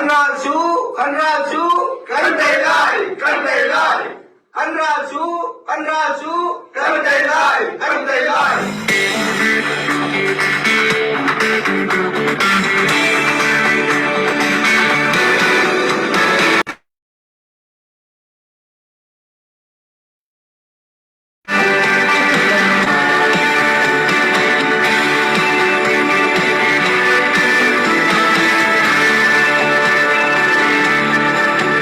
Kan ral cu, kan ral cu, kan tei lai, kan tei lai. Kan ral cu, kan ral cu, kan tei lai, kan tei lai.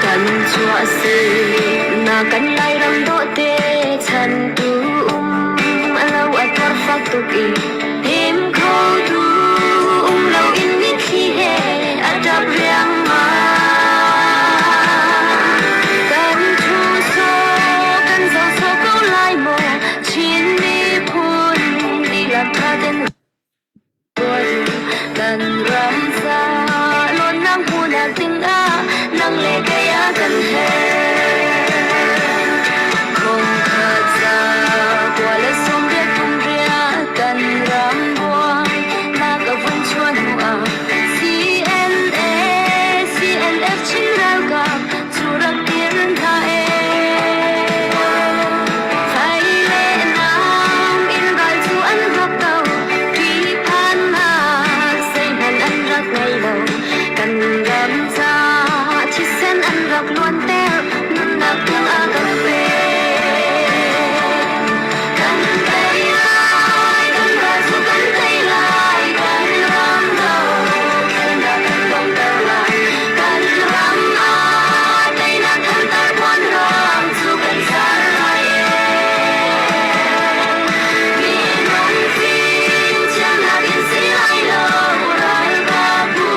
Kan chuah na kan Lairam dawhte chan tu um a lo a tuar fak tuk i him kho tu um lo in mitthli he a ṭap riangmang. Kan thu sawh kan zoh sawh ko lai maw Chin miphun dihlak ṭha ten kan ram ca lawnnak hmuhnak dingah nang le kei a kan herh. Khongkhat ca kua le 80 kum riah kan ram buai nak a vun chuah hnu ah CNA CNF Chin ralkap cu rak dir hna ee. Thai le nam in ral cu an rak do, ṭihphannak zeihmanh an rak ngei lo. Kan ram ca thisen an rak luanter, nunnak tiang a kan pek. Kan tei lai, kan ral cu kan tei lai, kan ram dothlennak kan donghter lai. Kan ram ah teinak thantar puan ram cu kan ser lai ee. Minung fimthiamnak in si lai lo, ralkapbu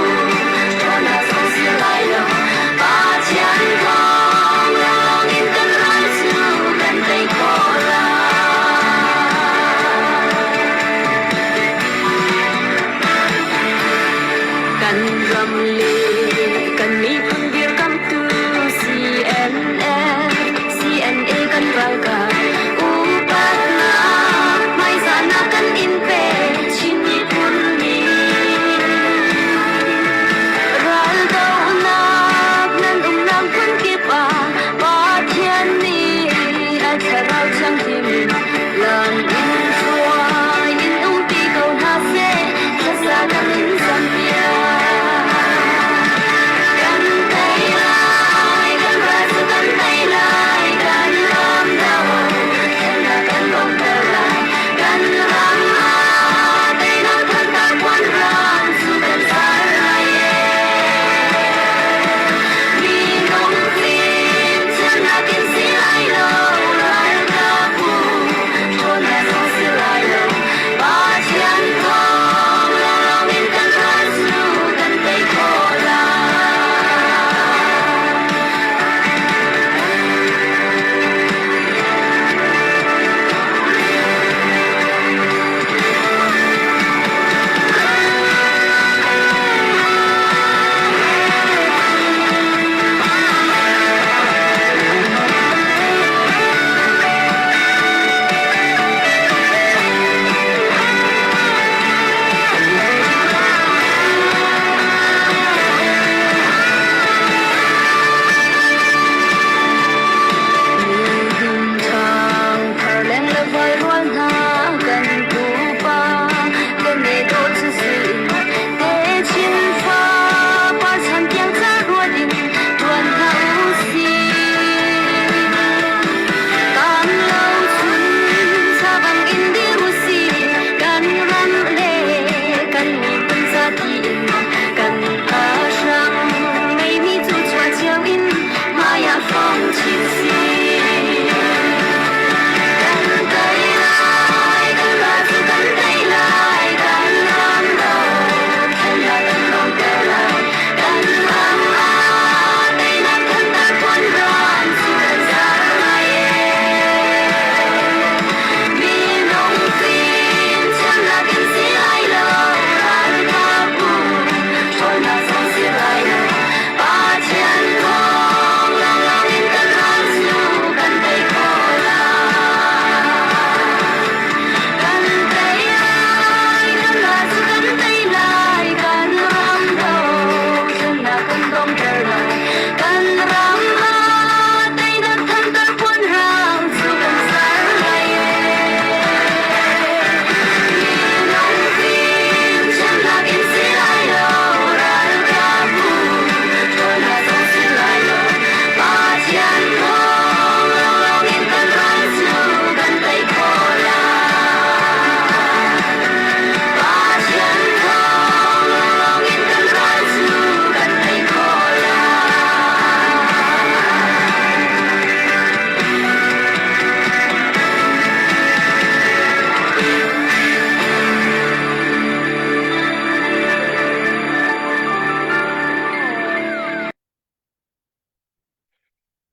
ṭhawnnak zong si lai lo. Pathian thawng lawngin kan ral cu kan tei khawh lai. Kan ram le kan miphun dirkamhtu CNN, CNA kan ralkap upatnak hmaizahnak kan in pe Chin miphun nih. Raldohnak nan umnak hmunkip ah Pathian nih a thlarau thianghlim lam in hruai in umpi ko hna seh thlaza kan in campiak. Kan tei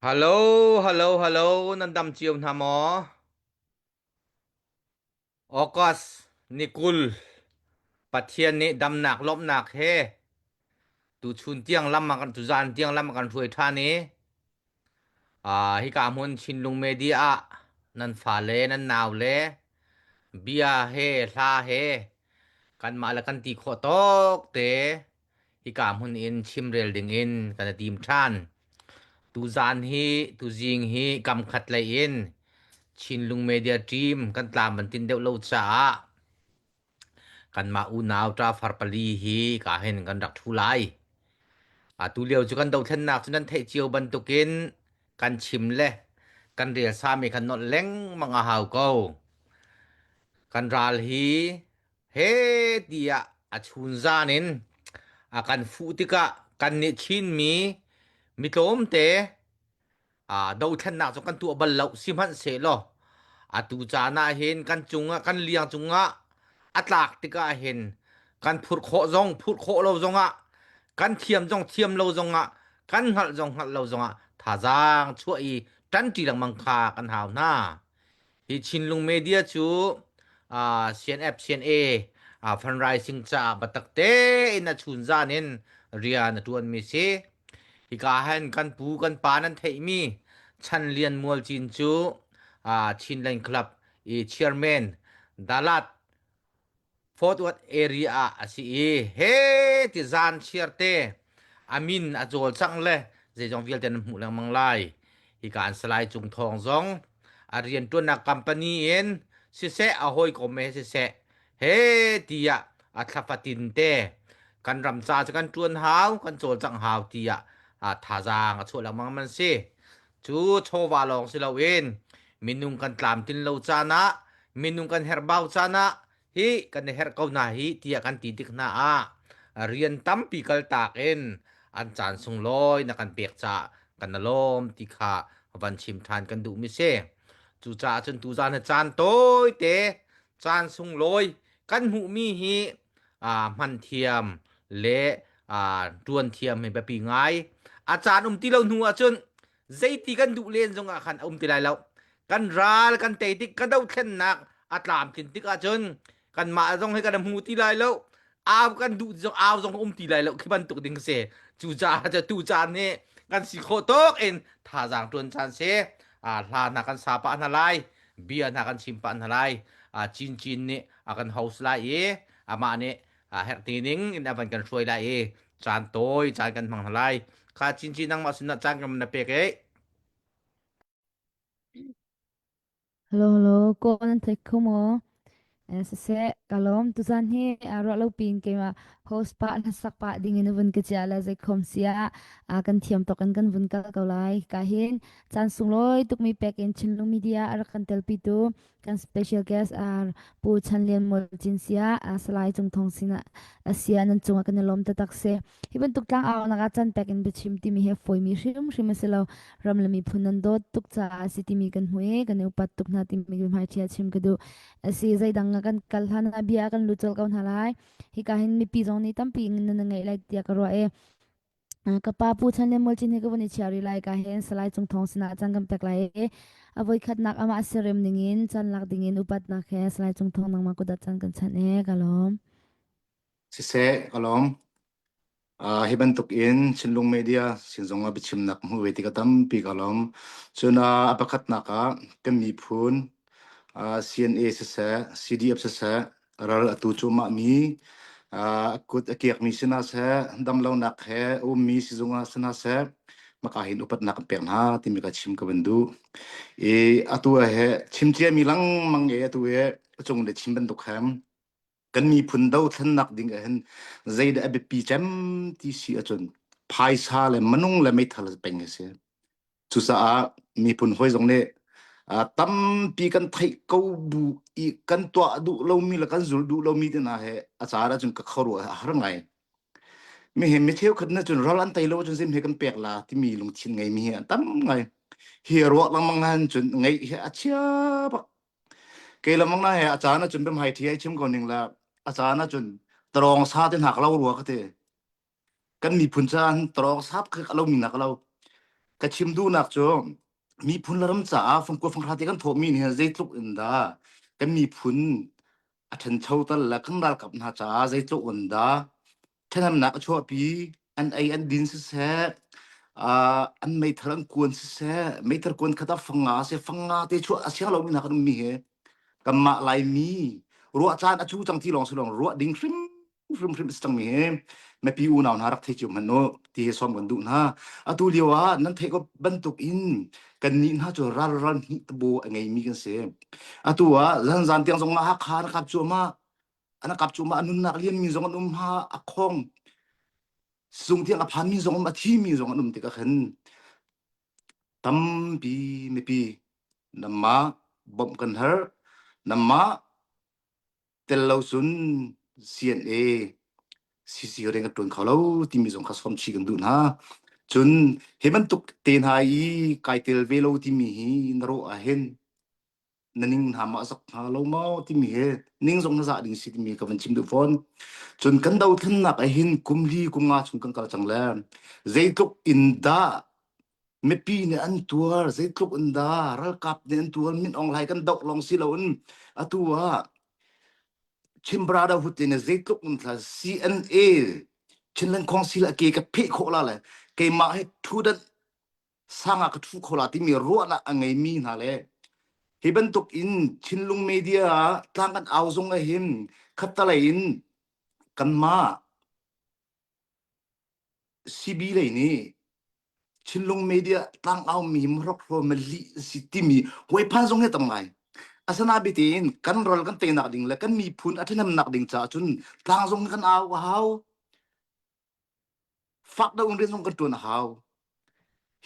Hello, hello, hello, nan dam cio hna maw? August ni 20 Pathian nih damnak lawmhnak he tuchun tiang lam a kan tuzan tiang lam a kan hruai ṭhan i ah hika hmun Chinlung Media ah nan fale nan naule bia he hla he kanmah le kan ti khawh tawk te hika hmun in chimrel ding in kan i tim ṭhan. Tuzan hi tuzing hi kam khat lei in Chinlung Media Team kan tlam an tin deuh lo caah kanmah unau ṭafar pali hi ka hin kan rak ṭhu lai. Atu lio cu kan dothlennak cu nan theih cio bantukin kan chim le kan rel sami kan nolh lengmang a hau ko. Kan ral hi he tiah a chunzan in a kan fuh tikah kannih Chinmi mi tlawmte dothlennak cu kan tuah bal lo sihmanhsehlaw atu caan ah hin kan cungah kan liang cungah a tlak tikah hin kan phurh khawh zong phurh khawh lo zongah kan thiam zong thiam lo zongah kan hngalh zong hngalh lo zongah thazaang chuah i ṭanṭi lengmang kha kan hau hna. Hi Chinlung Media cu uh, CNF CNA uh, fundraising caah biatak tein a chunzan in rian a ṭuanmi si. Hika hin kan pu kan pa nan theihmi Chan Lian Mual Cin cu uh, Chinland Club i chairman Dalat Fort Worth area ah a si i he ti zan chiar te a min a cawlcangh le zeizong vialte nan hmuh lengmang lai. Hika an Salai Cung Thawng zong a rianṭuannak company in siseh a hawikom he siseh he tiah a thla fatin te kan ram ca cu kan ṭuan hau kan cawlcangh hau tiah thazaang a chuah lengmang man si. Cu chawva lawng si loin minung kan tlamtlin lo caan ah minung kan herhbau caan ah hi kan i herh ko hna hi tiah kan ti tik hna ah rian tampi kaltak in an caan sunglawi na kan pek caah kan i lawm ti kha van chim ṭhan kan duhmi si. Cucaah cun tuzaan hi caan tawite caan sunglawi kan hmuhmi hi hman thiam le ṭuan thiam hi biapi ngai. A caan um ti lo hnu ahcun zeiti kan duh len zongah khan a um ti lai lo. Kan ral kan tei tik kan dothlennak a tlamtlin tik ahcun kanmah zong hi kan hmu ti lai lo. Au kan duh zong au zong um ti lai lo khi bantuk ding si. Cucaah cu tu caan hi kan si khawh tawk in thazaang ṭuan caan si. Hla hna kan sa pah hna lai, bia hna kan chim pah hna lai. Cin Cin nih a kan host lai i amah nih herh ti ning in a van kan hruai lai i caan tawi caan kan hmang hna lai kha chinchin nangmah sinah caan kan na pek e Hello hello ko nan thei kho maw siseh ka lawm tuzan hi ruah lo pin keimah host pa hlasak pa ding in vun ka chia la zei khom sia kan thiam tok in kan vun kal ko lai ka hin caan sunglawi tukmi pek in Chinlung media a rak kan telpi tu Kan special guest ar Pu Chan Lian Mual Cin sia Salai Cung Thong sinah asia nan cungah kan i lawm taktak si. Hi bantuk tlang au nak ah chan pek in biachim timi hi a fawimi hrimhrim a si lo. Ram le miphun nan dawt tuk caah a si timi kan hmu i kan i upat tuk hna timi hmai ṭhia chim ka duh. Asi zeidang ah kan kal hlan ah bia kan lut colh ko hna lai. Hika hin mipi zong nih tampi in nan ngeih lai tiah ka ruah i Ka pa Pu Chan Le Mual Cin hi ka vun i chia rih lai ka hen Salai Cung Thawng sinah caan kan pek lai i a voikhatnak amah siarem ningin caan lak dingin upatnak he Salai Cung Thawng nangmah kut ah caan kan chanh e ka lawm. Siseh, ka lawm. Uh, hi bantuk in Chinlung Media sin zong ah biachimnak hmuh ve tik a tampi ka lawm. Cun uh, a pakhatnak ah kan miphun uh, CNA siseh, CDF siseh, ral atu cuahmah mi a kut a kiakmi si hna seh damlonak he a ummi sizung ah si hna seh maka hin upatnak kan pek hna timi ka chim ka van duh i atu he chim ciami lengmang e atu he a cung le chim bantuk hem kan miphun dothlennak ding ah hin zeidah a biapi cem ti si ahcun phaisa le manung le meithal peng hi si Cucaah miphun hawi zong nih tampi kan theih ko bu i kan tuah duh lomi le kan zul duh lomi te hna he a caan ahcun ka khuaruah a har ngai. Mi hi mi cheukhat nih cun ral an tei lo ahcun zim he kan pek la timi lungthin ngeimi hi an tam ngai. Hi ruah lengmang han cun ngeih hi a chia bak. Kei lengmang na he a caan ahcun biahmai thi ai chim ko ning la a caan ahcun tarawng sa te hna ka lo rua ka ti. Kan miphun caan tarawng sap kha ka lo mi na ka lo. Ka chim duhnak cu miphun le ram caah fangkua fanghra te kan thawhmi nih hin zeitluk in dah kan miphun a ṭhancho tal le kan ralkap hna caah zeitluk in dah ṭhahnemnak a chuahpi an ei an din siseh uh, an meithal an kuan siseh meithal kuan khat ah fanga se fanga te chuah a siang lomi hna kan ummi hi kanmah Laimi ruah caan a cu cang ti lawng si lawng ruah ding hrim hrim hrim si cangmi hi mipi unau hna rak thei cio hmanh u ti hi sawm kan duh hna atu lio ah nan theih ko bantuk in kan nih hna cu ral ral hnih tabo a ngeimi kan si atu ah zan zan tiang zong ah Hakha na kap cuahmah an kap cuahmah a nunnak liammi zong an um ha a khong sung tiang a phanmi zong um a thimi zong an um tikah khan tampi mipi namah bawmh kan har namah tel lo cun CNA CC rian kan ṭuan kho lo timi zong kha sawm chih kan duh hna. Cun hi bantuk te hna i kai tel ve lo timi hi na rawh ahhin na ning hna ma zak hna lo maw timi hi ning zong na zah ding si timi ka van chim duh fawn. Cun kan dothlennak ahhin kum li kum nga chung kan kal cang le zeitluk in dah mipi nih an tuar zeitluk in dah ralkap nih an tuar Min Aung Hlaing kan doh lawng si loin atu ah Chin Brotherhood in zeitluk in thla CNA Chinland Council a ke ka pheh khawh la le keimah hi thu-dan sang ah ka thu kho la timi ruahnak a ngeimi hna le hi bantuk in Chinlung media ah tlang kan au zong ahhin khattalei in kanmah CB lei nih Chinlung media tlangau mi hrokhrawl malih si timi huaiphan zong hi tam ngai. Asana bitin kan ral kan teinak ding le kan miphun a ṭhahnemnak ding caah cun tlang zong kan au a hau. Fak deuh in rian zong kan ṭuan a hau.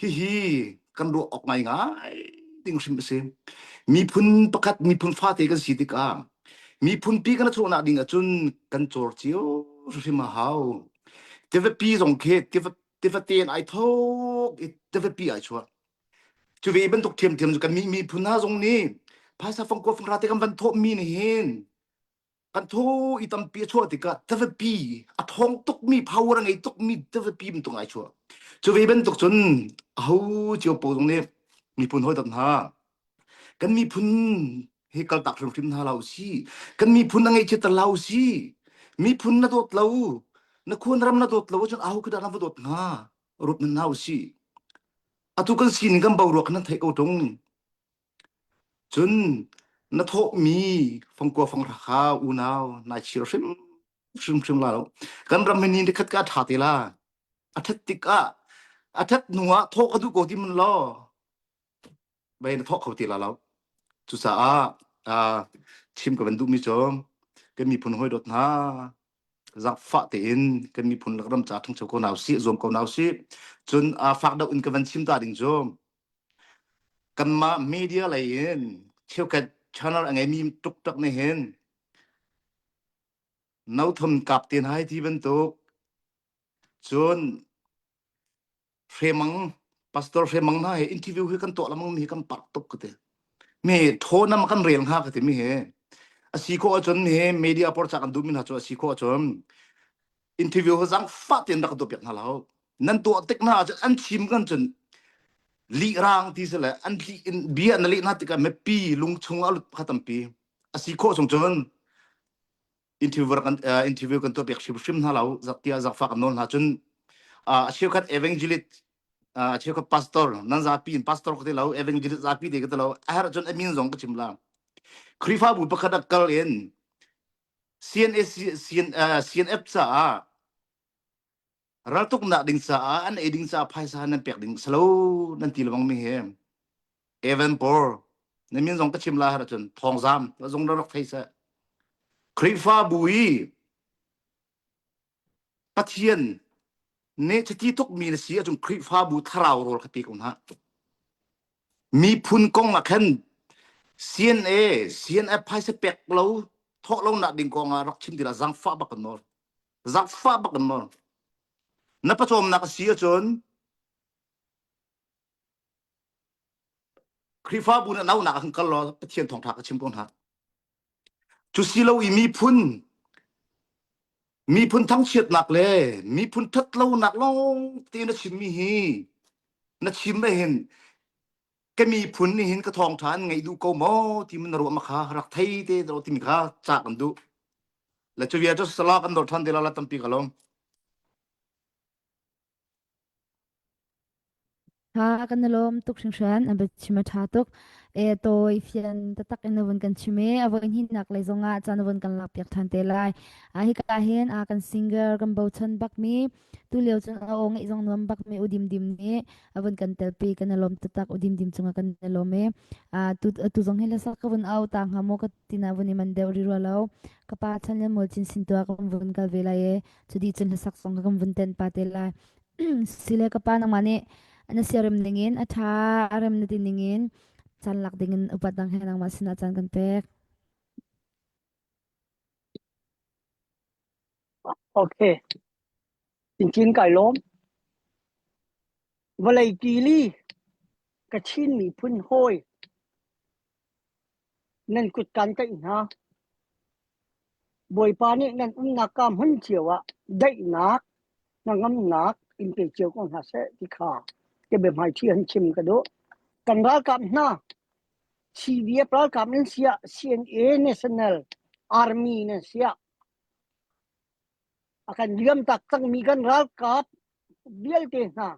Hihi kan ruah awk ngaingai ding hrim a si. Miphun pakhat miphun fate kan si tikah miphun pi kan chuahnak ding ahcun kan cawr cio hrim a hau. Tivapi zong khi tiva tivate in ai thawk i tivapi ai chuah. Cu ve bantuk ṭhiamṭhiam cu kan mi miphun hna zong nih phaisa fangkua fangra te kan van thawhmi nih hin kan thaw i tampi a chuah tikah tivapi a thawng tukmi power a ngei tukmi tivapi bantuk ai chuah cu ve bantuk cun aho cio paoh zong nih miphun hawi dot hna kan miphun hi kaltak hrimhrim hna lo si kan miphun a ngeihchiat ter lo si miphun na dawt lo na khuan ram na dawt lo ahcun aho khi dah na va dawt hnga ruat nan hna usih atu kan sining kan boruak nan theih ko tung Cun na thawhmi fangkua fanghra kha unau nai chir hrim hrimhrim la lo. Kan ram hi ni nikhat ka a ṭha te la. A ṭhat tikah a ṭhat hnu ah thawh ka duh ko ti man law bai na thawh kho ti la lo. Cucaah uh, chim ka van duhmi cu kan miphun hawi dawt hna zaangfah tein kan miphun le ram ca ṭhangcho ko hna usih zuam ko hna usih. Cun uh, fak deuh in ka van chim ta ding cu Kanmah media lei in cheukhat channel a ngeimi tuktak nih hin nothum kap te hna ti bantuk cun Hremang pastor Hremang hna he interview hi kan tuah lengmang mi hi kan park tuk ka ti. Mi thawnam kan rel hnga ka ti mi hi. A si khawh ahcun hi media porca kan duhmi hna cu a si khawh ahcun interview zangfah tein rak ka tuah piak hna lo. Nan tuah tik hna ahcun an chim kan cun lih rang ti si le an lih in bia na leh hna tikah mipi lungchung ah lut kha tampi a si khawh chung cun interview kan uh, interview kan tuah piak hrimhrim hna lo zak tiah zakfak kan nawl hna cun uh, a cheukhat evangelist uh, a cheukhat pastor nan zapi in pastor ka ti lo evangelist zapi te ka ti lo a herh cun a min zong ka chim la Khrihfabu pakhat a kal in CNA CN, uh, CNF caah raltuknak ding caah an ei ding caah phaisa nan pek ding salo nan ti lawang mi he Evan Por na min zong ka chim la har cun thawngzam zong rak thei seh Khrihfabu i Pathian nih chiti tuk mi na si ahcun Khrihfabu thlarau rawl kha pe ko hna miphun kong ah khan CNA CNF phaisa pek lo thawh lo nak ding kong ah rak chim dira zangfah bak kan nawl Zaangfah bak in maw na pawcawmnak a si ahcun Khrihfabu na naunak ah khan kal law Pathian thawngṭha ka chim ko hna. Cu si lo i miphun miphun thangchiatnak le miphun ṭhatlonak lawng te na chimmi hi. Na chim me hin ka miphun nih hin ka thawngṭha an ngaih duh ko maw ti na ruah ma kha rak thei te do timi kha ca kan duh. Le cu vial cu sala kan dor ṭhan te la la tampi ka lawm. Tha kan i lawm tuk hringhran a biachim a ṭha tuk. E tawi fian taktak in na vun kan chim i a voi hnihnak lei zongah caan na vun kan lakpiak ṭhan te lai. A hika hin a kan singer kan bochan bakmi tulio cun a aw ngeih zong nuam bakmi U Dim Dim nih a vun kan telpi kan i lawm taktak U Dim Dim cungah kan i lawm i a tu tu zong hi hlasak ka vun au ta hnga maw ka tina vun i man deuh ri rua lo. Ka pa chan le mual chin sin tu ah kan vun kal ve lai e. Cu dih cun hlasak zong ka kan vun tenh pa te lai. Sile ka pa nangmah nih na siarem ningin a ṭha a rem na ti ningin caan lak dingin upat dang he nangmah sinah caan kan pek. Okay. Cincin kai lawm. Vawlei kili ka Chin miphun hawi nan kut kan tlaih hna. Bawipa nih nan umnak ka hmun cio ah daihnak, hnangamnak in pe cio ko hna seh ti kha ka biahmaiṭhi han chim ka duh. Kan ralkap hna CDF ralkap nan siah CNA National Army nan siah a kan liamtak cangmi kan ralkap vialte hna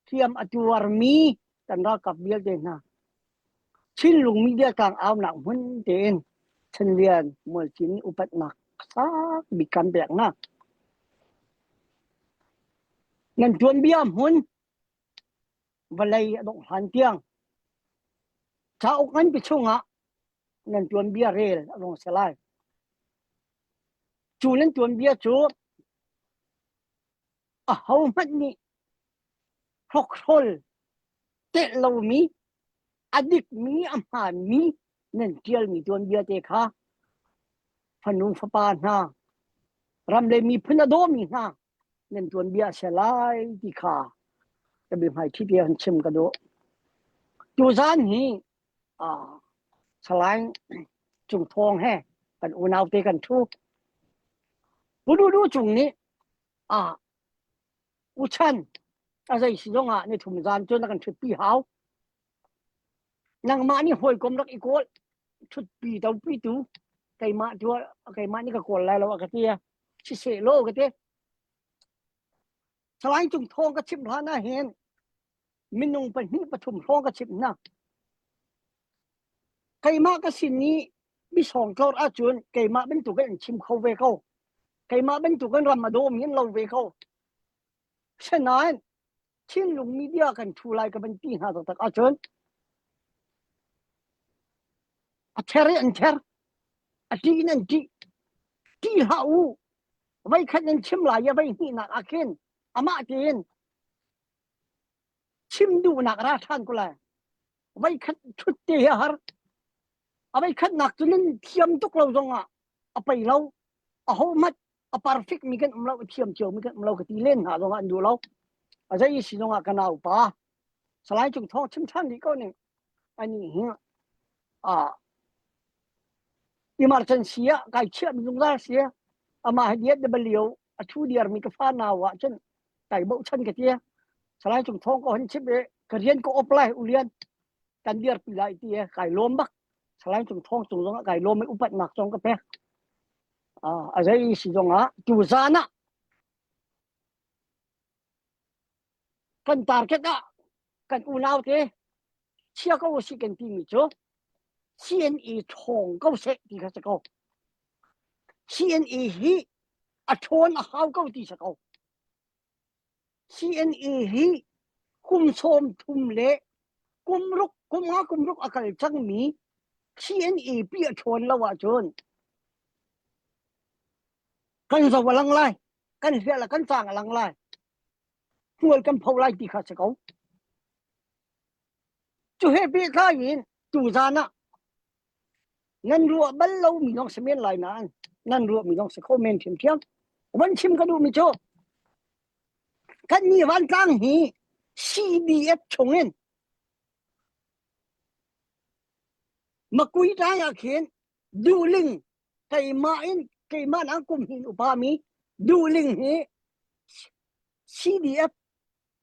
thiam a tuarmi kan ralkap vialte hna Chinlung media tlang aunak hmun tein Chanlian Mualcin upatnak sak bik kan peknak nan tuanbia hmun vawlei a dongh hlan tiang cauk nganpi chungah nan tuanbia rel a rung si lai. Cu nan tuanbia cu ahohmanh nih hrokhrol telh lomi a dikmi a hmaanmi nan ṭialmi tuanbia te kha fanu fapa hna ram le miphun a dawmi hna nan tuanbia a si lai ti kha ka biahmaiṭhi te han chim ka duh. Tuzaan hi ah Salai Cung Thawng he kan unau te kan ṭhu. Pu Duh Duh Cung nih ah uchan a zei si zong ah ni thum zan cu na kan ṭhutpi hau. Nangmah nih hawikom rak i kawl ṭhutpi topi tu keimah tu keimah nih ka kawl lai lo a ka ti. Siseh law ka ti. Salai Cung Thawng ka chimh hlan ah hin minung pahnih pathum hrawng ka chimh hna. Keimah ka sin i misawng tlor ahcun keimah bantuk in an chim kho ve ko. Keimah bantuk in ram a dawmi an lo ve ko. Sinain Chinlung media kan thu lai ka van ti hna taktak ahcun a ther i an ther, a ṭih in an ṭih. Ṭih hlah u. Voikhat nan chim lai i voi hnihnak ah khin amah tein chim duhnak ra ṭhan ko lai. Voikhat ṭhut te hi a har. A voikhatnak cu nan thiam tuk lo zongah a pei lo. Aho hmanh a perfect mi kan um lo, a thiam cio mi kan um lo ka ti len hna zongah an duh lo. A zei si zongah ka naupa Salai Cung Thawng chim ṭhan rih ko ning. Ani hi ah emergency ah kai chiah mi zungzal si. Amah hi diat balio a thu diar mi ka fa nau ah cun kai bochan ka ti. Salai Cung Thawng ko han chim i ka rian ka op lai ulian kan dir pi lai ti kai lawm bak. Salai Cung Thawng cung zong ah kai lawm i upatnak zong ka pek. A zei si zong ah tu zan ah kan target ah kan unau te chia ko si kan timi cu CNE ṭhawng ko seh ti kha si ko. CNE hi a ṭhawn a hau ko ti si ko. CNE hi kum 30 le kum ruk kum nga kum ruk a kal cangmi CNE pi a ṭhawn lo ahcun kan zo a lang lai kan hliah la kan cang a lang lai hmual kan pho lai ti kha si ko. Cu he pehtlai in tuzan ah nan ruah bal lomi zong si men lai nain nan ruahmi zong si kho men ṭhiamṭhiam. Van chim ka duhmi cu kannih vantlang hi CDF chungin Makui tlai ah khin duhling keimah in keimah nang kum hin upa mi duhling hi CDF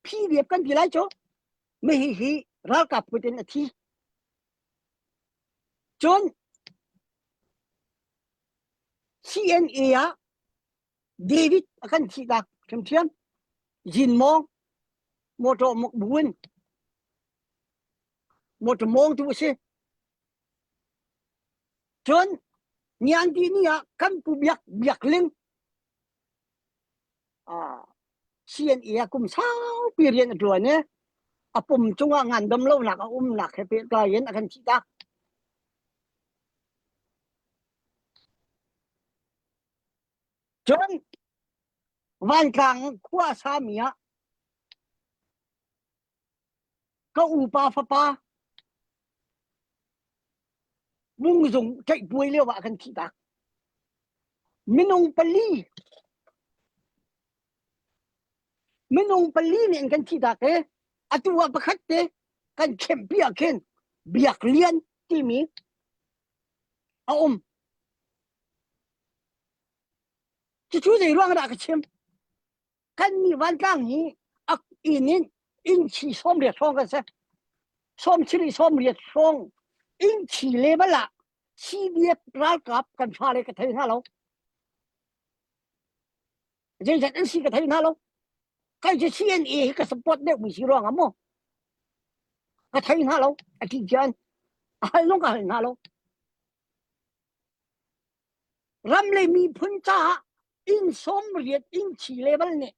PDF kan ti lai cu. Mihi hi ralkap kut in a thi. Cun CNA ah David a kan thihtak ṭhiamṭhiam. Zinmawng motor muk buin motor mawngtu a si. Cun Ngiangti ni ah kan pu Biak Biak Ling CNA ah kum saupi rian a ṭuan i a pum cungah ngandam lonak a umnak he pehtlai in a kan thihtak. Cun Vantlang khua a sami ah ka upa fapa Bungzung ṭaihpuai lio ah kan thihtak. Minung pali minung pali nih an kan thihtak i atu ah pakhat te kan khempi ah khin Biak Lian timi a um. Cucu zei ruang dah ka chim? Kan mi vantlang hi a inn in inn chi 80 hrawng kan si. Sawm chiri 80 hrawng inn chi level ah CDF ralkap kan fale ka thei hna lo. Zeizat an si ka thei hna lo. Kai cu CNA hi ka support deuh mi si ruang ah mu. Ka thei hna lo. A ti cian. A hal nung ka hal hna lo. Ram le miphun caah inn 80 inn chi level nih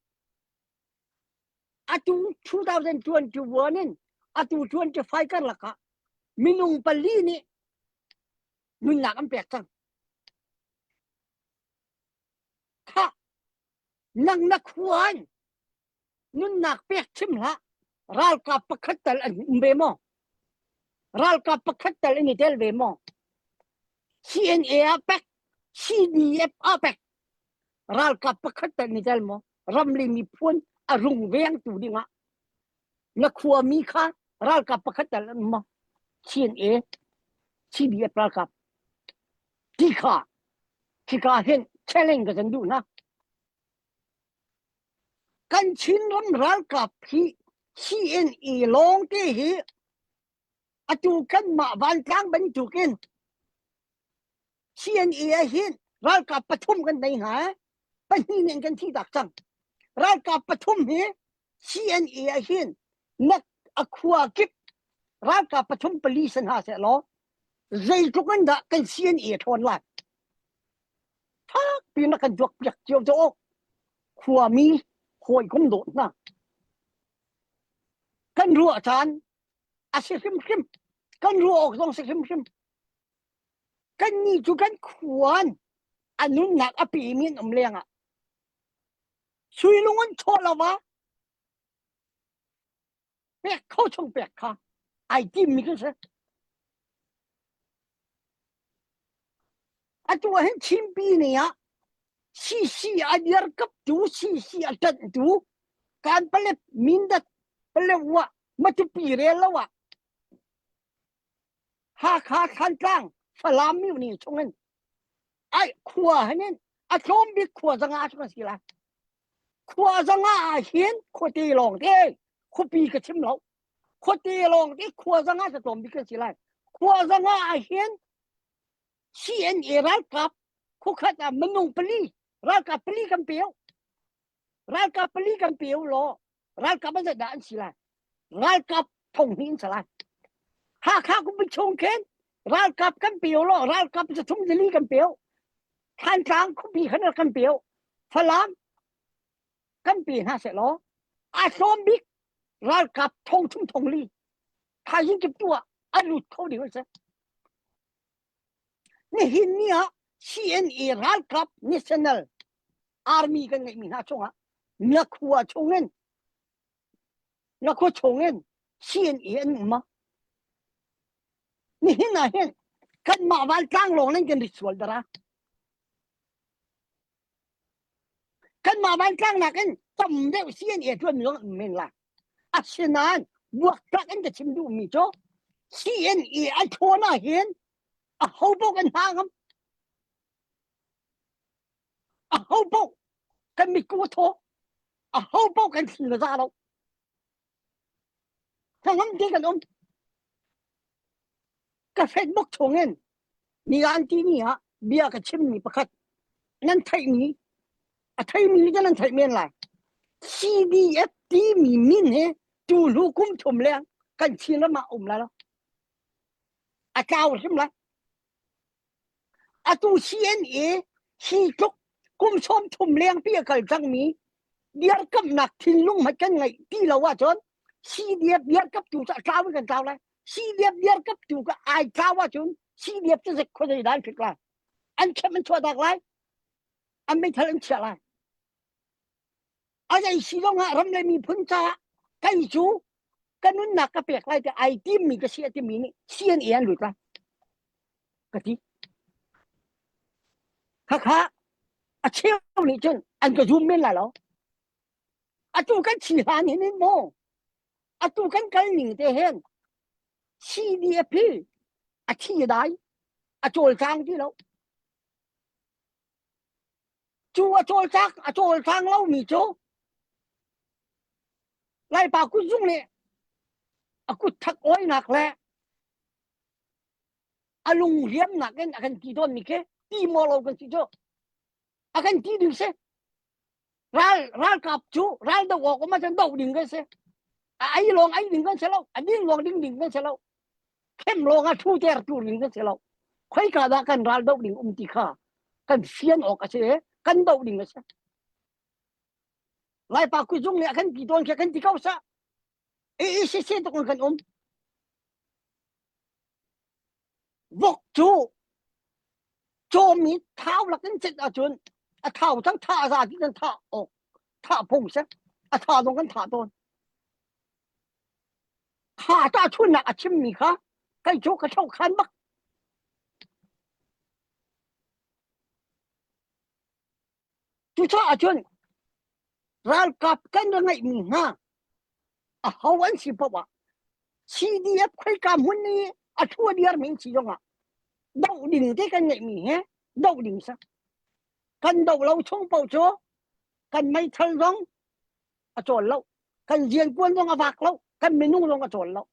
atu 2021 in atu 25 karlak ah minung pali nih nunnak an pek cang. Khah, nang na khuan nunnak pek chim hlah. Ralkap pakhat tal an um ve maw? Ralkap pakhat tal an i tel ve maw? CNA ah pek, CDF ah pek. Ralkap pakhat tal an i tel maw? Ram le miphun a rungvengtu dingah na khuami kha ralkap pakhat tal an um maw? CNA, CDF ralkap. Ti kha, khika hin challenge ka kan duh hna. Kan Chinram ralkap hi CNA lawngte hi atu kanmah vantlang bantukin CNA ah hin ralkap pathum kan nei hna pahnih nih an kan thihtak cang. Ralkap pathum hi CNA ah hin na a khua kip ralkap pathum pali si hna seh law zeitluk in dah kan CNA ṭhawn lai. Fakpi na kan tuakpiak cio cu khuami hawikom dawt hna. Kan ruah caan a si hrimhrim. Kan ruah awk zong si hrimhrim. Kannih cu kan khuan a nunnak a pemi an um lengah suilung an chaw lo ah pek kho chung pek kha ai timmi kan si. Atu ah hin Chinpi ni ah CC a dirkaptu CC a ṭanhtu kan palep Mindat Paletwa Matupi rel lo ah Hakha Thantlang Falam myo chung in ai khua hin a tlawm bik khua zanga chung a si lai. Khua zanga ah hin khuate lawng te khuapi ka chim lo. Khuate lawng te khua zanga sa tlawm bik kan si lai. Khua zanga ah hin CNA ralkap khukhat ah minung pali ralkap pali kan peo. Ralkap pali kan peo law ralkap an dah an si lai. Ralkap thong hnih an si lai. Hakha khuapi chung khin ralkap kan peo law ralkap zathum zali kan peo. Thantlang khuapi khan kan peo. Falam kan pe hna seh law a tlawm bik ralkap thong thum thong li thaizing kip tu ah a lut kho ding an si. Nihin ni ah CNA ralkap National Army kan ngeihmi hna chungah na khua chungin na khua chungin CNA an um ma? Nihin ah hin kanmah vantlang lawng nan kan rit sual dara. Kanmah vantlang nakin tam deuh CNA tuan mi zong men la. Asinain buaktlak in ka chim duhmi cu CNA a ṭhawn ah hin a ho paoh kan hna ngam. A ho paoh kan mitku a thaw. A ho paoh kan thli a za lo. Hnangam te kan um. Ka Facebook chungin nian timi ah bia ka chimmi pakhat nan theihmi a theimi cu nan theih men lai. CDF timi min hi tu hnu kum thum leng kan Chin ram ah um lai lo. A tlau hrim lai. Atu CNA hi tluk kum 30 lengpi a kal cangmi dirkamhnak thinlung hmanh kan ngeih ti lo ahcun CDF dirkamhtu cu a tlau in kan tlau lai. CDF dirkamhtu ka ai tlau ahcun CDF cu zik khuazei dah an hrik lai. An khem an chuahtak lai. An meithal an chiah lai. A zei si zong ah ram le miphun caah kei cu ka nunnak ka pek lai tiah ai timmi ka si a timi nih CNA an lut lai ka ti. Khakha a cheu nih cun an ka zum men lai lo. Atu kan thi hlan hin in maw atu kan kal ning te hin CDF hi a thi dai a cawlcang ti lo. Cu a cawlcang a cawlcang lomi cu Laipa kutzung nih a kut thak awinak le a lung riamnak in a kan ti tawnmi khi ti maw lo kan si cu a kan ti ding si ral ralkap cu ral do awk um ahcun do ding kan si a ei lawng ei ding kan si lo a ding lawng ding ding kan si lo khem lawng a thu ter tu ding kan si lo khoika dah kan ral do ding um ti kha kan fian awk a si kan do ding a si Laipa kuzung nih a kan ti tawn khi kan ti ko sa e e se se tuk kan um Vok cu cawmi thau lak in cet ahcun a thau cang tha a za ti kan thah awk thah phung si a tha zong kan thah tawn. Tha tahchunnak a chimmi kha kei cu ka tho khan bak. Cucaah cun ralkap kan ra ngeihmi hna aho an si paoh ah CDF khoika hmun i a thu a diarmi an si zongah doh ding te kan ngeihmi he doh ding si. Kan doh lo chung paoh cu kan meithal zong a cawl lo, kan riankuan zong a vak lo, kan minung zong a cawl lo.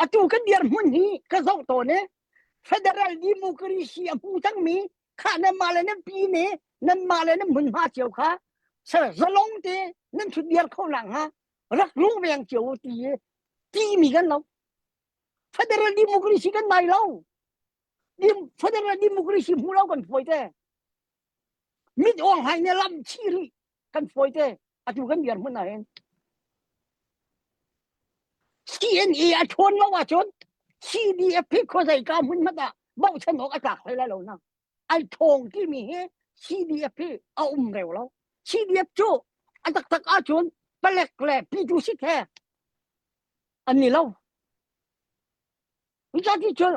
Atu kan dirhmun hi ka zoh tawn i federal democracy a hmu cangmi kha nanmah le nan pi ne nanmah le nan hmunhma cio kha zalong te nan thut diar kho nak hnga rak rungveng cio u ti timi kan lo federal democracy kan nai lo federal democracy hmu lo kan fawi te mit ong hai ne lam chi rih kan fawi te atu kan dirhmun ah hin CNA a ṭhawn lo ahcun CDF hi khuazei ka hmun hmanh ah bochan awk a tlak hlei lai lo na. Ai ṭhawng timi hi CDF hi a um reu lo. CDF cu a taktak ahcun palek le P2 he an ni lo. Cuti cun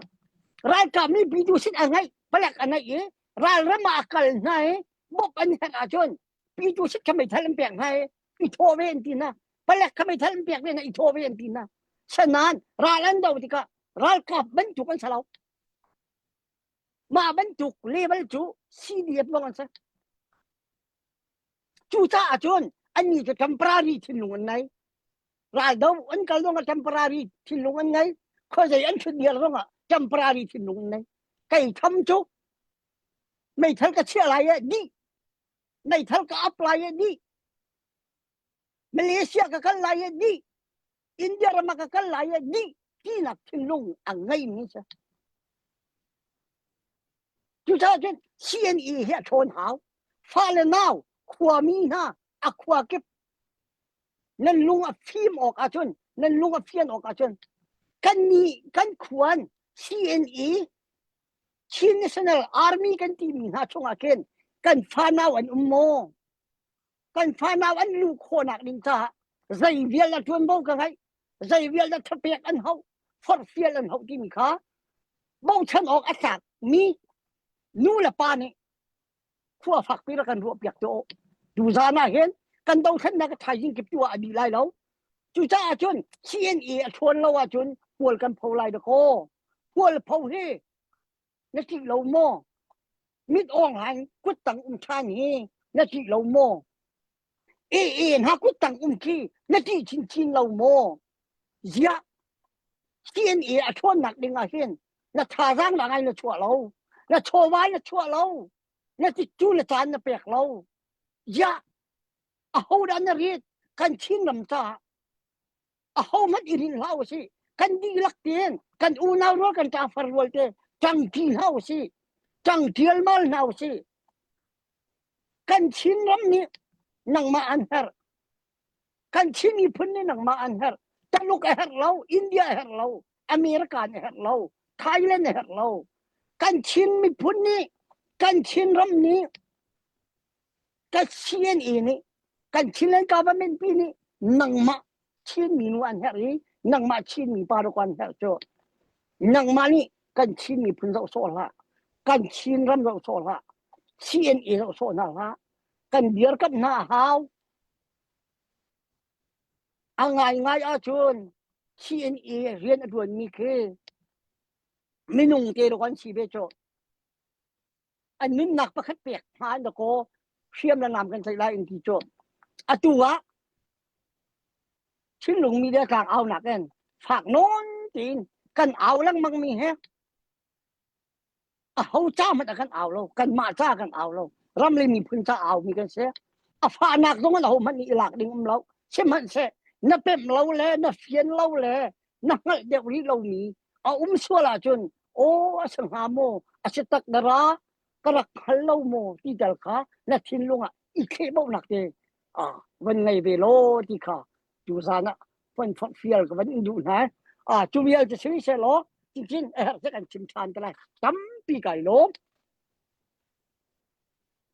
ralkap nih P2 a ngeih, palek a ngeih i ralram ah a kal hna i bawmh an herh ahcun P2 kha meithal an pek hna i i thawh ve an ti hna. Palek kha meithal an pek ve hna i thawh ve an ti hna. Sanain ral an do tikah ralkap bantuk an si lo. Mah bantuk level cu CDF lawng an si. Cucaah cun annih cu temporary thinlung an ngei. Raldo an kal zongah temporary thinlung an ngei. Khuazei an ṭhut vial zongah temporary thinlung an ngei. Kei tham cu meithal ka chiah lai eh dih. Meithal ka ap lai eh dih. Malaysia ka kal lai eh dih. India ram ah ka kal lai eh dih tinak thinlung a ngeimi si. Cucaah cun CNE hi a ṭhawn hau. Fale nau khuami hna a khua kip nan lung a fim awk ahcun nan lung a fian awk ahcun kan nih kan khuan CNE Chin National Army kan timi hna chungah khin kan fanau an um maw? Kan fanau an luh khawhnak ding caah zei vial na ṭuanvo ka ngeih zei vial na thapek an hauh forhfial an hauh timi kha bochan awk a tlak mi nu le pa nih khua fakpi rak kan ruah piak tu tuzan ah hin kan dothlennak thaizing kip tu ah a dih lai lo cucaah cun CNA a ṭhawn lo ahcun hual kan pho lai dakaw hual pho hi na ṭih lo maw mit awng hain kut tang um ṭhan hi na ṭih lo maw? AA hna kut tang um khi na ṭih chinchin lo maw? Ziah CNA a ṭhawnnak ding ah hin na thazaang la ngai na chuah lo, na chawva na chuah lo, na tikcu na caan na pek lo. Ziah ahodah na rit kan Chin ram caah ahohmanh i rinh hlah usih. Kan dihlak tein kan unau rual kan ṭafar rual te ṭangṭi hna usih. Ṭang ṭialmal hna usih. Kan Chin ram nih nangmah an herh. Kan Chin miphun nih nangmah an herh. Taluk a herh lo, India a herh lo, America a herh lo, Thailand a herh lo. Kan Chin miphun nih, kan Chin ram nih, kan CNA nih, kan Chinland government pi nih nangmah Chin minu an herh i nangmah Chin mi pa an herh cu. Nangmah nih kan Chin miphun zoh sawh hlah. Kan Chin ram zoh sawh hlah. CNA zoh sawh hna hlah. Kan dirkamh hna a hau. A ngaingai ahcun CNA rian a ṭuanmi khi minung te kan si ve cu. An nunnak pakhat pek hna an kaw hriam le nam kan tlaih lai in ti cu. Atu ah Chinlung media tlang aunak in fak nawn tiin kan au lengmang mi he aho ca hmanh a kan au lo kanmah ca kan au lo ram le miphun ca au mi kan si a fahnak zong an ho hmanh nih i lak ding um lo sihmanhseh na pemh lo le na fian lo le na hngalh deuh rih lomi a um sual ahcun aw a si hnga maw a si tak dara ka rak hngal lo maw ti tal kha na thinlung ah i thlehbauhnak te ah van ngei ve law ti kha tu zan ah van fonh fial ka van in duh hna ah cu vial cu si seh law cincin a herh kan chim ṭhan te lai tampi kai lawm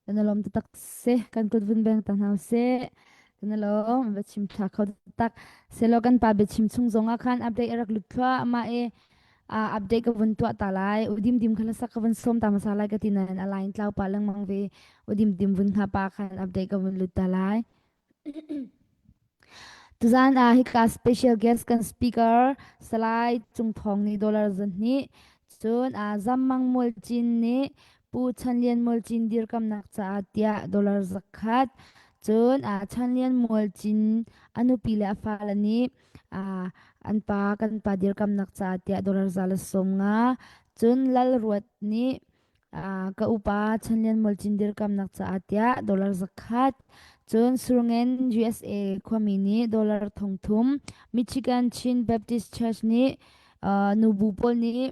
Kan lawm taktak si. Kan kut vun beng ta hna usih. Kan lawm va chim ṭha kho taktak. Selaw kan pa biachim chung zong ah khan update a rak lut thluah amah i uh, update ka vun tuah ta lai. Udim dim kha hlasak ka vun sawm ta hmasa lai ka ti nain a line tlau pa lengmang ve. Udim dim vun hnga pa khan update ka vun lut ta lai. Tuzaan ah hika special guest kan speaker Salai Cung Thawng nih dollar 200 cun ah Zammang Mualcin nih Pu Chan Lian Mualcin dirkamnak caah tiah dollar 100 cun ah Chan Lian Mualcin a nupi le a fale nih ah an pa kan pa dirkamnak caah tiah dollar 150 cun Lal Ruat nih Ah, ka upa Chanlian Mualcin dirkamnak caah tiah dollar 100, cun Surngen USA khuami nih dollar 3000, Michigan Chin Baptist Church nih uh, nubu pawl nih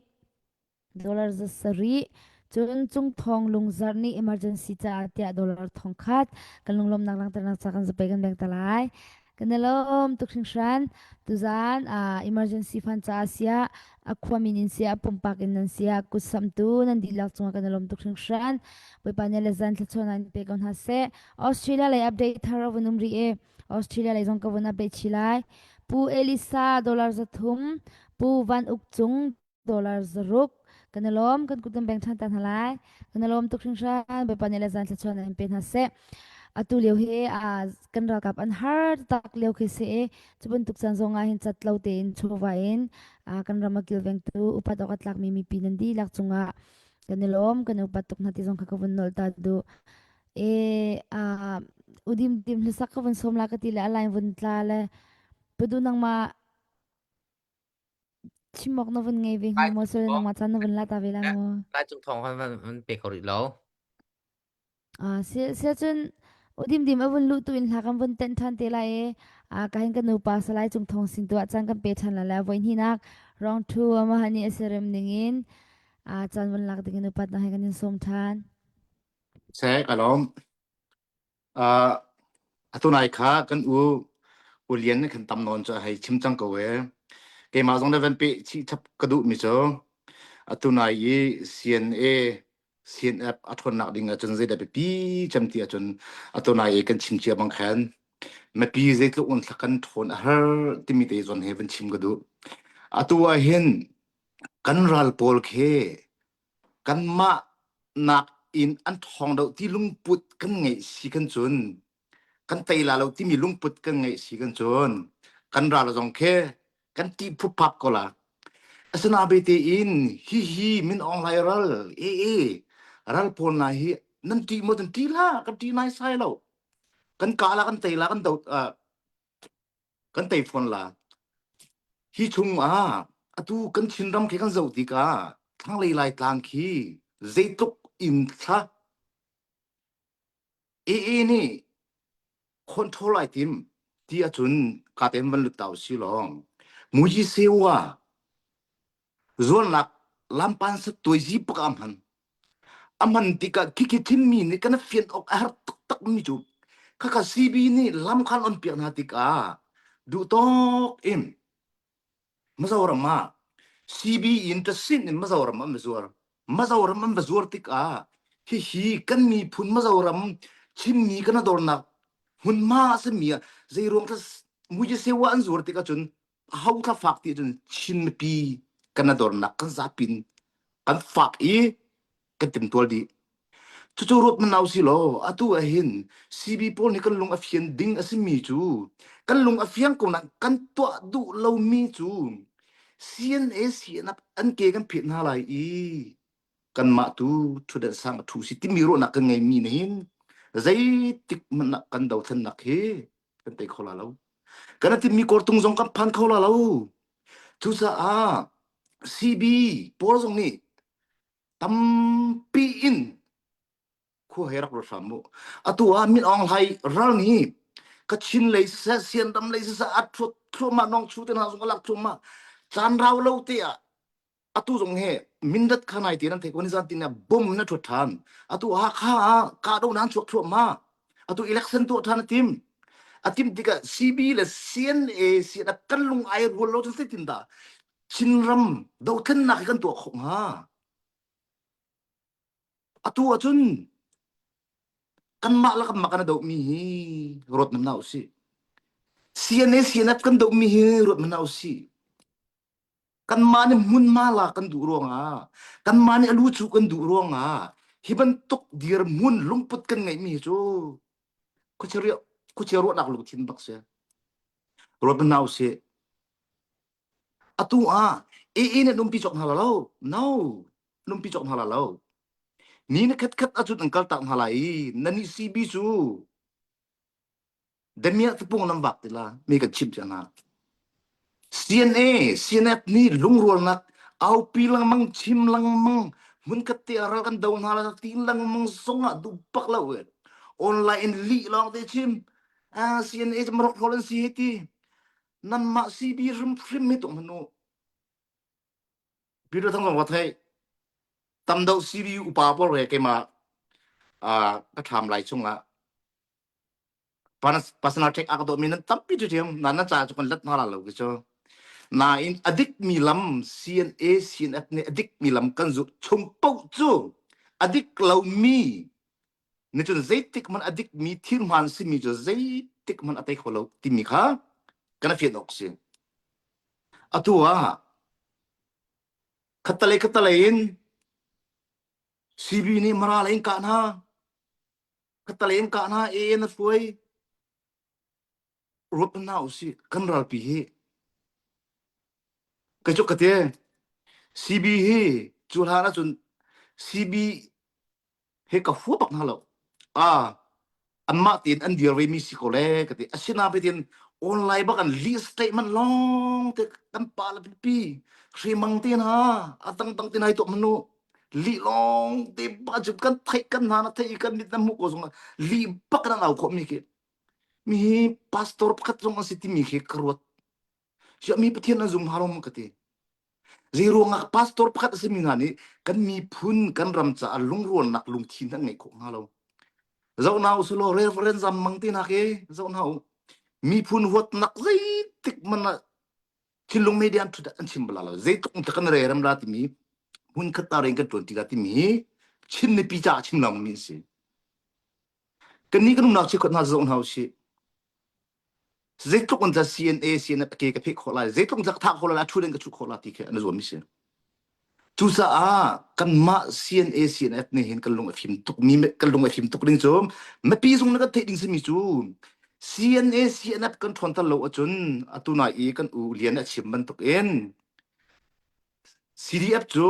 dollar 700, cun Cungthawng Lungzarh nih emergency caah tiah dollar 1000 kan lunglawmnak langhternak ca kan zapei kan beng ta lai. Kan i lawm tuk hringhran. Tuzaan ah emergency fund caah siah, a khuamin in siah, pumpak in nan siah, kutsamtu nan dihlak cungah kan i lawm tuk hringhran. Bawipa nih le zan thluachuahnak in pe ko hna seh. Australia lei update thar a vun um rih i Australia lei zong ka vun update chih lai. Pu Elisa dollar 300, Pu Van Uk Cung dollar 6 kan i lawm kan kut kan beng ṭhan ta hna lai kan i lawm tuk hringhran Bawipa nih le zan thluachuah in pe hna seh atu lio hi kan ralkap an har tak lio khi si i cu bantuk caan zong ah hin cat lo tein chawva in kan ram a kilvengtu upat awk a tlakmi mipi nan dihlak cungah kan i lawm kan upat tuk hna ti zong kha ka vun nolh ta duh e udim dim hlasak ka vun som la ka ti le alain vun tla le pudu nangma Chim awk na vun ngei ve hnga maw? Sule nangmah caan na vun la ta ve lai maw? Lai cung thawng kan van pe kho rih lo. Ah, si si cun udim dim a vun luh tu in hla kan vun tenh ṭhan te lai i ah ka hin kan nupa Salai Cung Thawng sin tu ah caan kan pe ṭhan lai le voi hnihnak round 2 amah nih a siarem ning in ah caan vun lak ding in upat na he kan in sawm ṭhan. Seh ka lawm. Uh, atu nai kha kan u u lian nih khan tam nawn cu a hei chim cang ko e. Keimah zong na van pe chih chap ka duh mi cu atu nai i CNA CNF a ṭhawnnak ding ahcun zeidah biapi cem ti ahcun atu nai i kan chim cia bang khan mipi zeitluk un thla kan ṭhawn a har timi te zawn he van chim ka duh. Atu ah hin kan ral pawl khi Kanmah nakin an ṭhawng deuh ti lungput kan ngeih si kan cun kan tei la lo timi lungput kan ngeih si kan cun kan ral zong khi kan ṭih phuphap ko la. Asinain tein hihi Min Aung Hlaing ral ee ral pawl hna hi nan ṭih maw nan ṭih hlah kan ṭih naisai lo. Kan kah la kan tei la kan do uh, kan tei fawn la. Hi chung ah atu kan Chinram khi kan zoh tikah thlanglei Laitlang khi zeitluk in thla AA nih control ai tim ti ahcun ka tem van lut tau si lawng. Muji sewa zuannak lampan sat tuai pak a hman. A hman tikah khikhi thimmi nih kan fian awk a har taktak mi cu khakha CB nih lam khan on piak hna tikah duh tawk in Mizoram ah CB in tasin in Mizoram an va zuar. Mizoram an va zuar tikah hihi kan miphun Mizoram Chinmi kan dornak hmunhma a simi ah zeiruang thla muisewa an zuar tikah cun ho thla fak ti cun Chin mipi kan dornak kan zapin kan fak i kan timtual dih. Cucu ruat manau si law atu ah hin CB pawl nih kan lung a fian ding a simi cu kan lung a fiang ko nain kan tuah duh lomi cu CNA CNF an ke kan phet hna lai i kanmah tu ṭhutdan sang a ṭhu si timi ruahnak kan ngeimi nih hin zeitik hmanh ah kan dothlennak hi kan tei kho la lo. Kan a timmi kawrtung zong kan phan kho la lo. Cucaah CB pawl zong nih tampi in khua he rak ruat hram mu atu ah Min Aung Hlaing ral nih Kachin lei siseh Sianram lei siseh a thuat thluahmah nong chu te hna zong a lak thluahmah caan rau lo te ah atu zong he Mindat kha nai te nan thei ko ni zan tin ah bom na thuat than atu Hakha ah kahdo nan chuak thluahmah atu election tuah than a tim a tim tikah CB le CNA CNF kan lung ai rual lo cun zeitin dah Chinram dothlennak hi kan tuah khawh hnga? Atu ahcun kanmah le kanmah kan i dohmi hi ruat hmanh hna usih. CNA CNF kan dohmi hi ruat hmanh hna usih. Kanmah nih hmunhma lak kan duh ruangah, kanmah nih a lu cu kan duh ruangah hi bantuk dirhmun lungput kan ngeihmi hi cu khuachia khuachia ruahnak lungthin bak si. Ruat hmanh hna usih. Atu ah AA nih an umpi cawk hna la lo. No, an umpi cawk hna la lo. Ni na khatkhat ahcun an kaltak hna lai i na nih CB cu damiah tapung nan vak ti la mi kan chimh cia hna. CNA, CNF nih lungrualnak aupi lengmang chim lengmang hmunkhat te ah ral kan do hna la ti lengmang zong ah duh bak lo e. Online in lih lawng te chim. Ah, CNA cu marok an si hi ti. Nanmah CB hrimhrim hi tung hmanh u. Peter Thang zong ka theih. Tam deuh CB upa pawl re keimah ah ka thlam lai chungah personal check a ka dawhmi nan tampi cu ṭhiam na na ca cu kan let hna la lo ki cu. Nain a dikmi lam CNA CNF nih a dikmi lam kan zulh chung paoh cu a dik lomi Ni cun zeitik hmanh a dikmi thil hmaan simi cu zeitik hmanh a tei kho lo timi kha kan i fian awk si. Atu ah khattalei khattalei in CB nih Mara lei in kah hna, khattalei in kah hna, AN a hruai. Ruat hna usih kan ralpi hi ka cu ka te CB hi cu hlan ahcun CB he ka hua bak hna lo. Ah, anmah tein an dir ve mi si ko le ka ti. Asinain online bak an list statement long te kan pa le pipi hrimang te hna a dang dang te nai tuah manu li long te ba cu kan theih kan hna na theih kan mit na hmuh ko zong li bak nan au khawh mi khi mi hi pastor pakhat zong an si timi khi ka ruat Siah mi Pathian an zum hnga lo ka ti. Zeiruangah pastor pakhat a simi hna nih kan miphun kan ram caah lungrualnak lungthin an ngeih khawh hnga lo. Zoh hna usulaw Reverend Zam Mang te hna khi zoh hna u. Miphun huatnak zeitik man ah thinlung media an thut an chim bala lo. Zeitluk in kan re rem la timi hmun khat ta ren kan tuan ti la timi hi Chin mipi caah chim lengmang mi an si. Kannih kan umnak chikkhat hna zoh hna usih. Zeitluk in dah CNA CNF a ke ka pheh khawh lai, zeitluk in dah ka thah khawh lai, a thu in ka chuh khawh lai ti khi an zuam mi si. Cucaah kanmah CNA CNF nih hin kan lung a fim tuk mi kan lung a fim tuk ding cu mipi zung na kan theih ding simi cu CNA CNF kan ṭhawn tal lo ahcun atu nai i kan u Lian a chim bantuk in CDF cu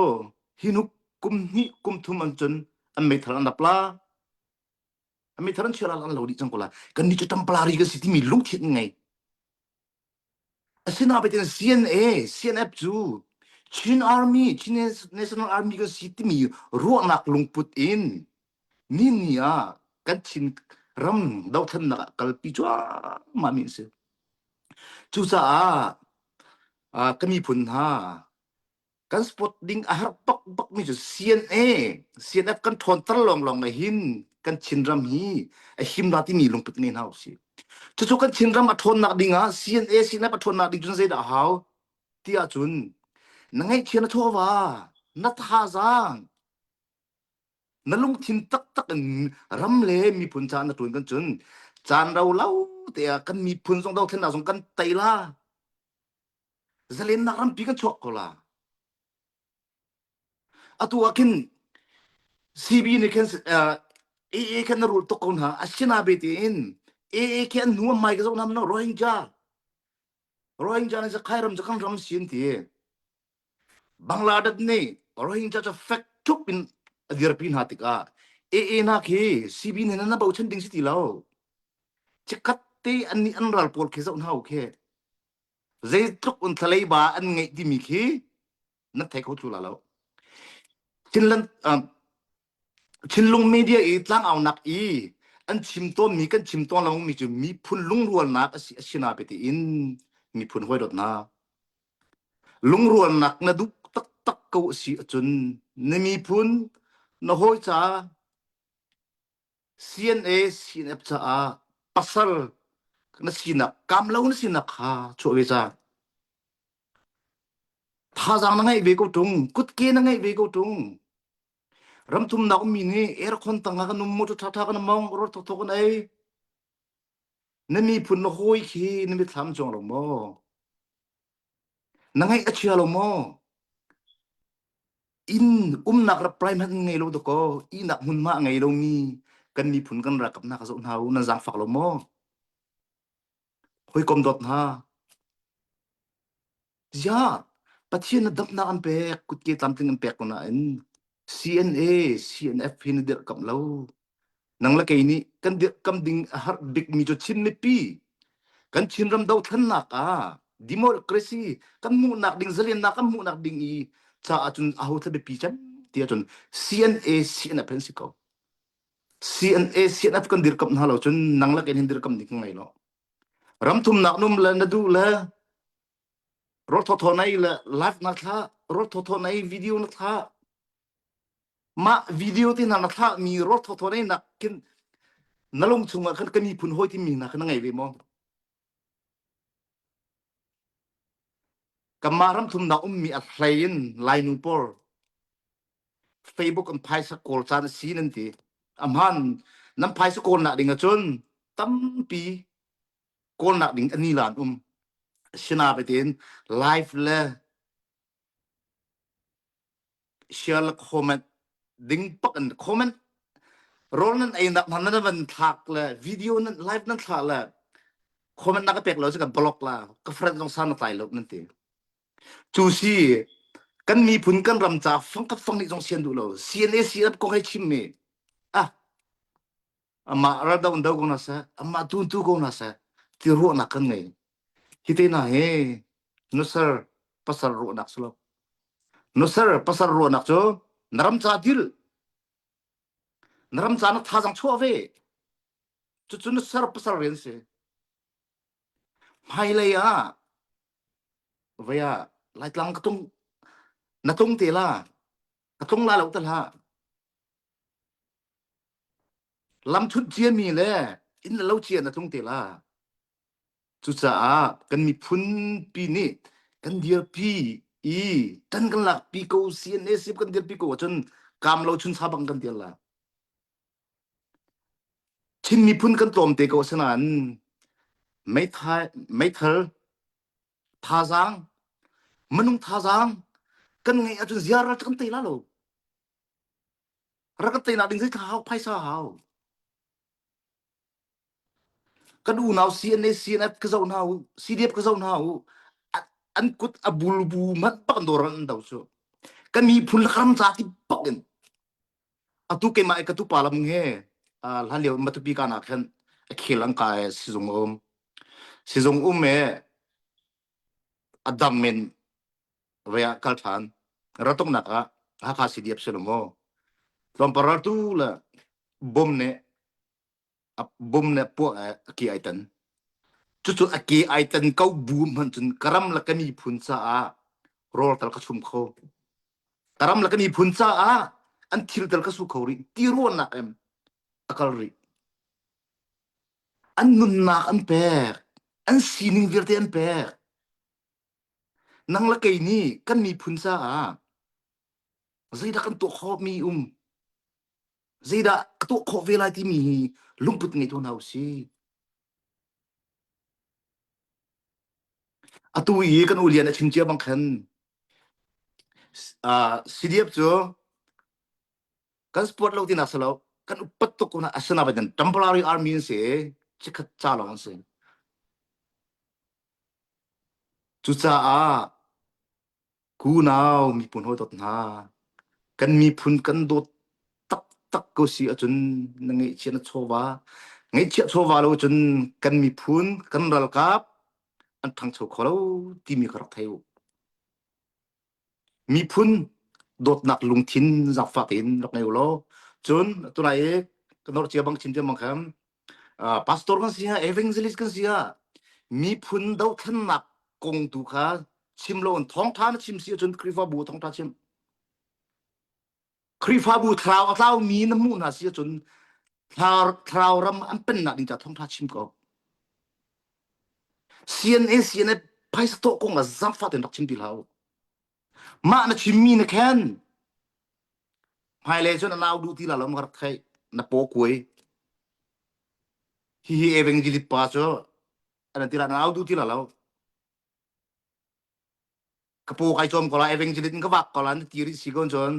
hi hnu kum hnih kum thum an cun an meithal an rap la. Ami tharan chiara an lo dih cang ko la. Kan ni cu temporary kan si timi lungthin ngei. Asinain CNA, CNF cu Chin Army, Chin National Army kan si timi ruahnak lungput in ni ni ah kan Chin ram dothlennak ah kalpi cuahmah mi a si. Cucaah ah, ka miphun hna kan sport ding a har bak bak mi cu CNA, CNF kan ṭhawnter lawnglawng ah hin kan Chinram hi a him la timi lungput ngei hna usih. Cucu kan Chinram a ṭhawnnak ding ah CNA, CNF a ṭhawnnak ding cun zeidah a hau ti ahcun na ngaihchia na chawva, na thazaang, na lungthin taktak in ram le miphun caah na ṭuan kan cun caan rau lo te ah kan miphun zong dothlennak zong kan tei la. Zalennak rampi kan chuak ko la. Atu ah khin CB nih khin uh, AA khan na rul tuk ko hna. Asina be tiin AA khi an hnu mai ka zoh nam no Rohingya. Rohingya nih zakhai ram zakhan ram sin ti. Bangladesh nih Rohingya cu fek thup in a dirpi hna tikah AA na khi CB nih na bochan ding si ti lo. Chikkhat te an nih an ral pawl khi zoh hna u khi. Zeitluk in thlalei-ba an ngeih timi khi na thei kho thlu la lo. Chinland, um, Chinlung media i tlangaunak i an chim tawnmi kan chim tawn lo mi cu miphun lungrualnak a si a si na pete in miphun hawi dawt hna. Lungrualnak na duh taktak ko a si ahcun na miphun na hawi ca CNA CNF caah pasal na sinak kamlo na sinak kha chuah ve ca. Thazaang na ngeih ve ko ṭung, kutke na ngeih ve ko ṭung. Ramthumnak ummi nih aircon tangah kan um, motor ṭhaṭha kan mong, rawl thawthaw kan ei. Na miphun na hawi khi na mitthlam cuang lo maw? Na ngaih a chia lo maw? Inn umnak reply hmanh ngei lo dakaw, ihnak hmunhma a ngei lomi kan miphun kan ralkap hna ka zoh hna u, nan zaangfak lo maw? Hawikom dawt hna. Ziah, Pathian na damnak an pek, kutke tlamtling an pek ko nain CNA, CNF hi na dirhkamh lo. Nang le kei nih kan dirhkamh ding a har bikmi cu Chin mipi. Kan Chinram dothlennak ah democracy kan hmuhnak ding zalennak kan hmuhnak ding i caah cun aho thla biapi cem ti ahcun CNA CNF an si ko. CNA CNF kan dirkamh hna lo cun nang le kei hin dirkamh ding kan ngei lo. Ram thumnak num le na duh le rawl thawthaw na ei le live na thlah rawl thawthaw na ei video na thlah mah video te hna na thlah mi rawl thawthaw na ei nak khin na lung chungah khan ka miphun hawi timi hna khan na ngei ve maw kanmah ram thumnak ummi a hlei in Lainu pawl Facebook an phaisa kawl caan a si nan ti a hman nan phaisa kawl nak ding ahcun tampi kawlnak ding ani lan um sina betin live le share le comment ding pak in comment rol nan ei nak nan van thlak le video nan live nan thla le comment na ka pek lo ka block la ka friend zong san na tlai lo nan ti cu si kan miphun kan ram ca fangkhat fang nih zong sian duh lo CNA CNF kong hei chim mi ah amah ral do do ko na seh amah tu tu ko na seh ti ruahnak kan ngei hi te na he nusar pasal ruahnak silo nusar pasal ruahnak cu na ram ca dil na ram ca na thazang chuah ve cucu nusar pasal rian si hmailei ah vaya laitlang ka tung na tung te la ka tung la lo te la Lamthut ciami le inn le lo cia na tlung te la. Cucaah kan miphunpi nih kan dirpi i tan kan lakpi ko CNA sip kan dirpi ko ahcun kaam lo chun sa bang kan dir la. Chin miphun kan tlawm te ko asinain meithal meithal thazaang minung thazaang kan ngeih ahcun ziar kan tei la lo. Rak kan teinak ding zeitlak hau phaisa hau. Kan unau CNA CNF ka zoh hna u, CDF ka zoh hna u. An kut a bulbu hmanh pak an dawr an do cu. Kan miphun le ram ca ti bak in. Atu keimah ka tu pa lam he. Hlan lio Matupi kan ah khan a khel an kai sizung um. Sizung um e a dam men ve ah kal than. Ratuknak ah Hakha CDF si lo maw? Tlawmpal ral tu le bom nih a bom nih puak a ke ai tan. Cucu a ke ai tan ko bu hmanh cun ka ram le ka miphun caah rawl tal ka chum kho. Ka ram le ka miphun caah an thil tal ka su kho rih ti ruahnak em a kal rih. An nunnak an pek. An sining vialte an pek. Nang le kei nih kan miphun caah zeidah kan tuah khawhmi um zeidah ka tuah khawh ve lai timi hi lungput ngei tu hna usih. Atu i kan u Lian a chim cia bang khan uh, CDF cu kan support lo tinak si lo kan upat tuk ko na asina badan temporary army an si chikhat ca lawng an si cucaah Kunau miphun hawi dawt hna, kan miphun kan dawt taktak ko si ahcun na ngeihchiah na chawva, ngeihchiah chawva lo cun kan miphun, kan ralkap an ṭhangcho kho lo timi ka rak thei u. Miphun dawtnak lungthin zaangfak in rak ngei u law, cun tunai i ka norh cia bang chim cia bang khan Uh, pastor kan si ha, evangelist kan si ha, miphun dothlennak kong tu kha chim lo in thawngtha na chim si ahcun Khrihfabu thawngtha chim. Khrihfabu thlarau a tlau mi na hmuh hna si ahcun thlarau ram an pennak ding ca thawngtha chim ko. CNA CNA phaisa tawh kong ah zaangfah tein rak chim ti hlah u. Mah na chimmi na khen. Hmailei cun a nau duh ti la lo ma rak theih. Na paw kuai. Hihi evangelist pa cu an ti la na nau duh ti la lo. Ka paw kai cawm ko la evangelist in ka vak ko la na ti rih si ko cun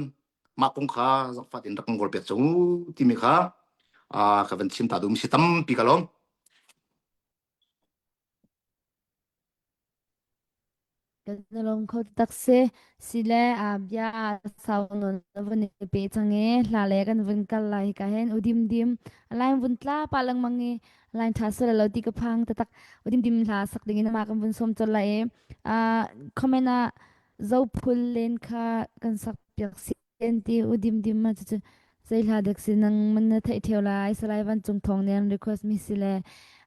mah kong kha zakfat in rak kan kawl piak cang u timi kha ka van chim ta dum si tampi ka lawm. Kan i lawm kho taktak si. Sile ah bia sau nawn na vun i pe cang i hla le kan vun kal lai hika hin udim dim line vun tla pa lengmang i line tha sel lo ti ka phang taktak udim dim hla sak ding in ama kan vun som chol lai i ah comment ah zophul len kha kan sak piak si ti udim dim ma cu zei hla dek si nang man na theih theo lai salai van cung thong nih an request mi si le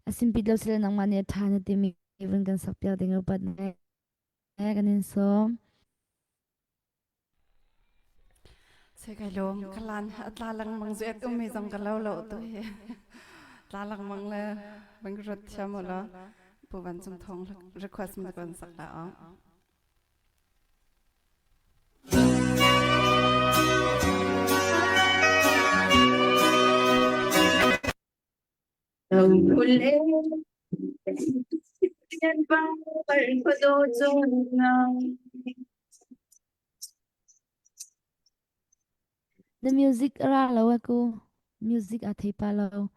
asim pit lo si le nangmah nih a tha na ti mi vun kan sak piak ding upat ne kan in sawm. Se kai lom kalan tla lengmang zu et ummi zong ka lo lo tu hi tla lengmang le bang rot thiam la pu van cung thong request mi kan sak la a The music ra lo aku. Music a thei pa lo.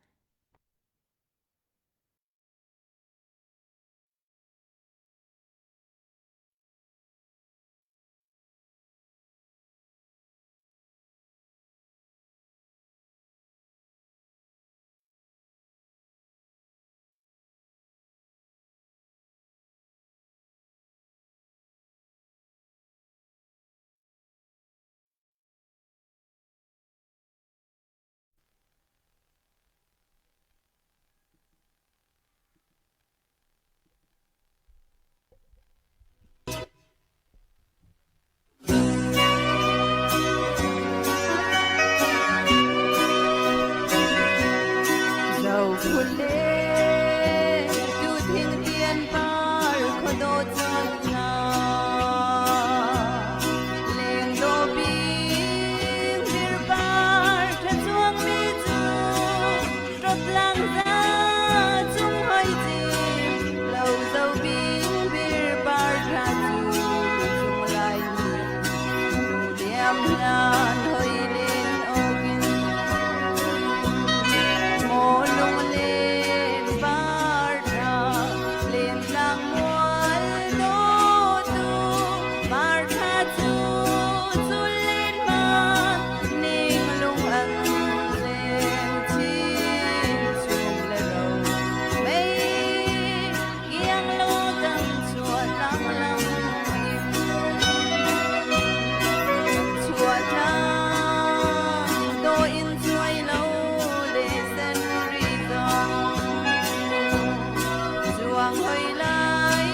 Cuang hoi lai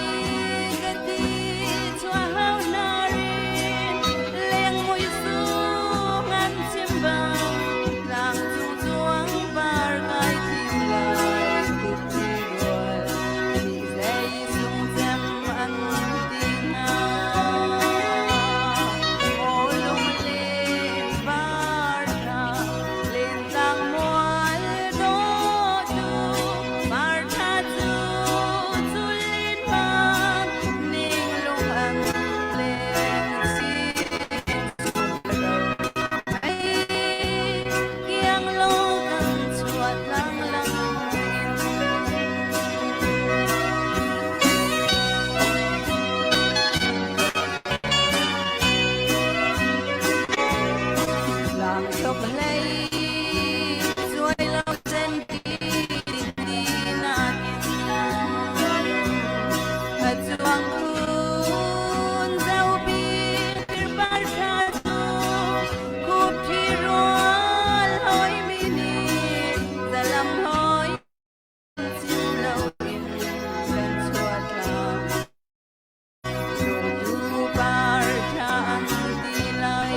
ka ti chuah hau narin leng mui sung an chim bang tlang cung cuang par kai thim lai kut thi rual ni zei sung cem an ti hna maw lunglen par tha len tlang mual dawtu par tha cu culin mang ning lung an len chin ro mei kiang lo kan chuat lang lang in. Lang thok hlei chuai lo sen ti ti nakin chuang khun zau bi par tha chu khup thi rual hoi mi ni zalam hoi chim lo in kan chuat lang Lungtu par ṭhan ti lai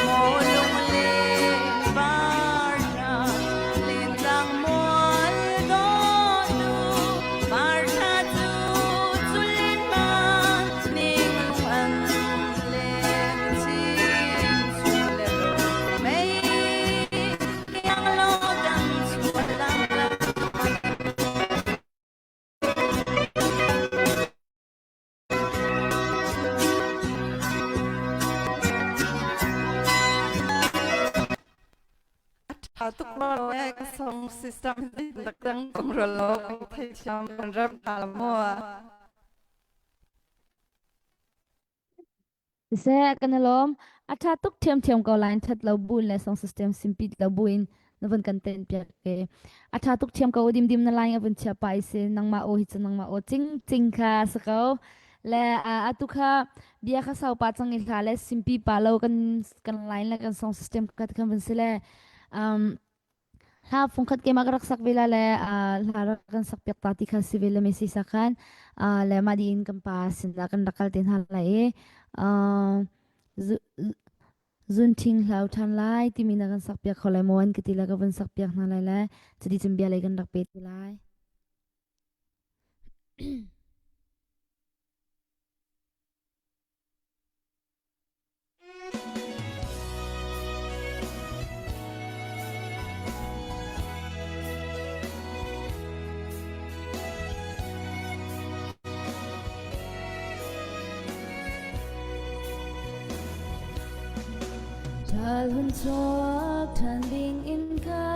maw lunglen par ṭha lentlang mual dawtu par ṭha cu culin man ning lung an len chin chung le mei kiang lo kan chuah lang. A tuk lo e ka song system dang kong ro lo thei thiam kan rap hna la mo. Siseh, kan i lawm. A ṭha tuk ṭhiamṭhiam ko lai. Ṭhat lo buin le song system simpit lo buin na vun kan tenh piak ke. A ṭha tuk ṭhiam ko. Dimdim na line a vun chia pa i si. Nangmah aw hi cu nangmah aw cingcing kha si ko. Le atu kha bia kha sau pa cang i hla le simpi pa lo kan kan line le kan song system kha kan vun si le um, Hla fungkhat keimah ka rak sak ve la le hla rak kan sak piak ta ti kha si ve le mesi sa khan le mah di in kan pa sinah kan rak kal te hna lai i zun ṭhing hlau ṭhan lai timi na kan sak piak kho lai maw an ka ti le ka vun sak piak hna lai le cuti cun bia lei kan rak pe ti lai. Ṭhal hun chuak ṭhan ding in ka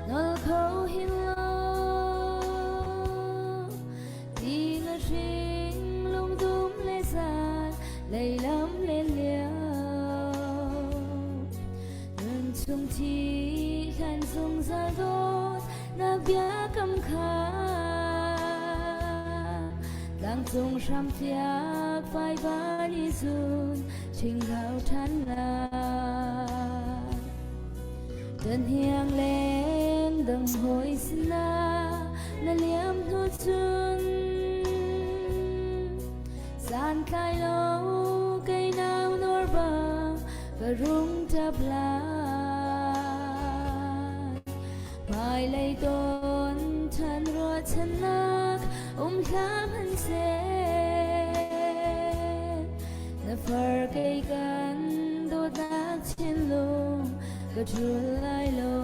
nawl kho hin lo. Ti na hring lungdum le zan leilam le liao. Nun chung thi hlan zungzal dawt na biakam kha. Tlangcung hramfiak faivan i zun ṭhing hau ṭhan lai. Tan hiang leng dang hawi sinah na liam hnu cun santlai lo kei nau nawr bang ka rung ṭap lai. Hmailei tawn ṭhan ruahchannak um hlah hmanhseh na far kei kan dawtnak thinlung ka ṭhul lai lo.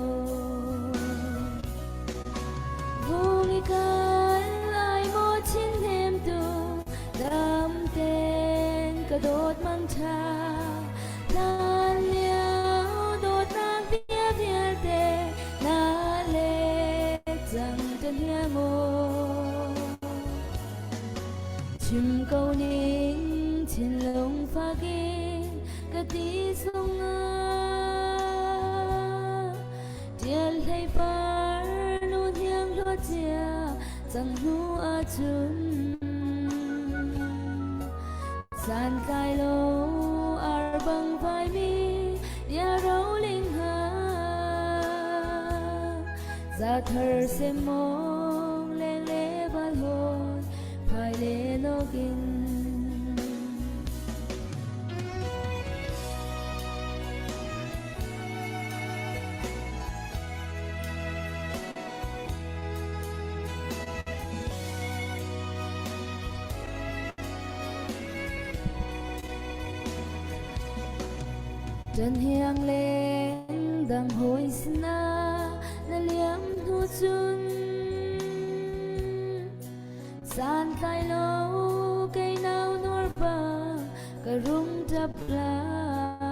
Vung i kal lai maw thin hnemtu dam ten ka dawt mangṭha hlan lio dawtnak bia vialte na let cang ta hnia maw chim ko ning thinlung fak in ka ti zungah Tial hlei par nu hniang hlawt cia cang hnu ahcun santlai lo ar bang vaimi ya roling ha za thar semong le. Ṭan hiang leng dang hawi sinah na liam hnu cun santlai lo kei nau nuar pa ka rung ṭap lai.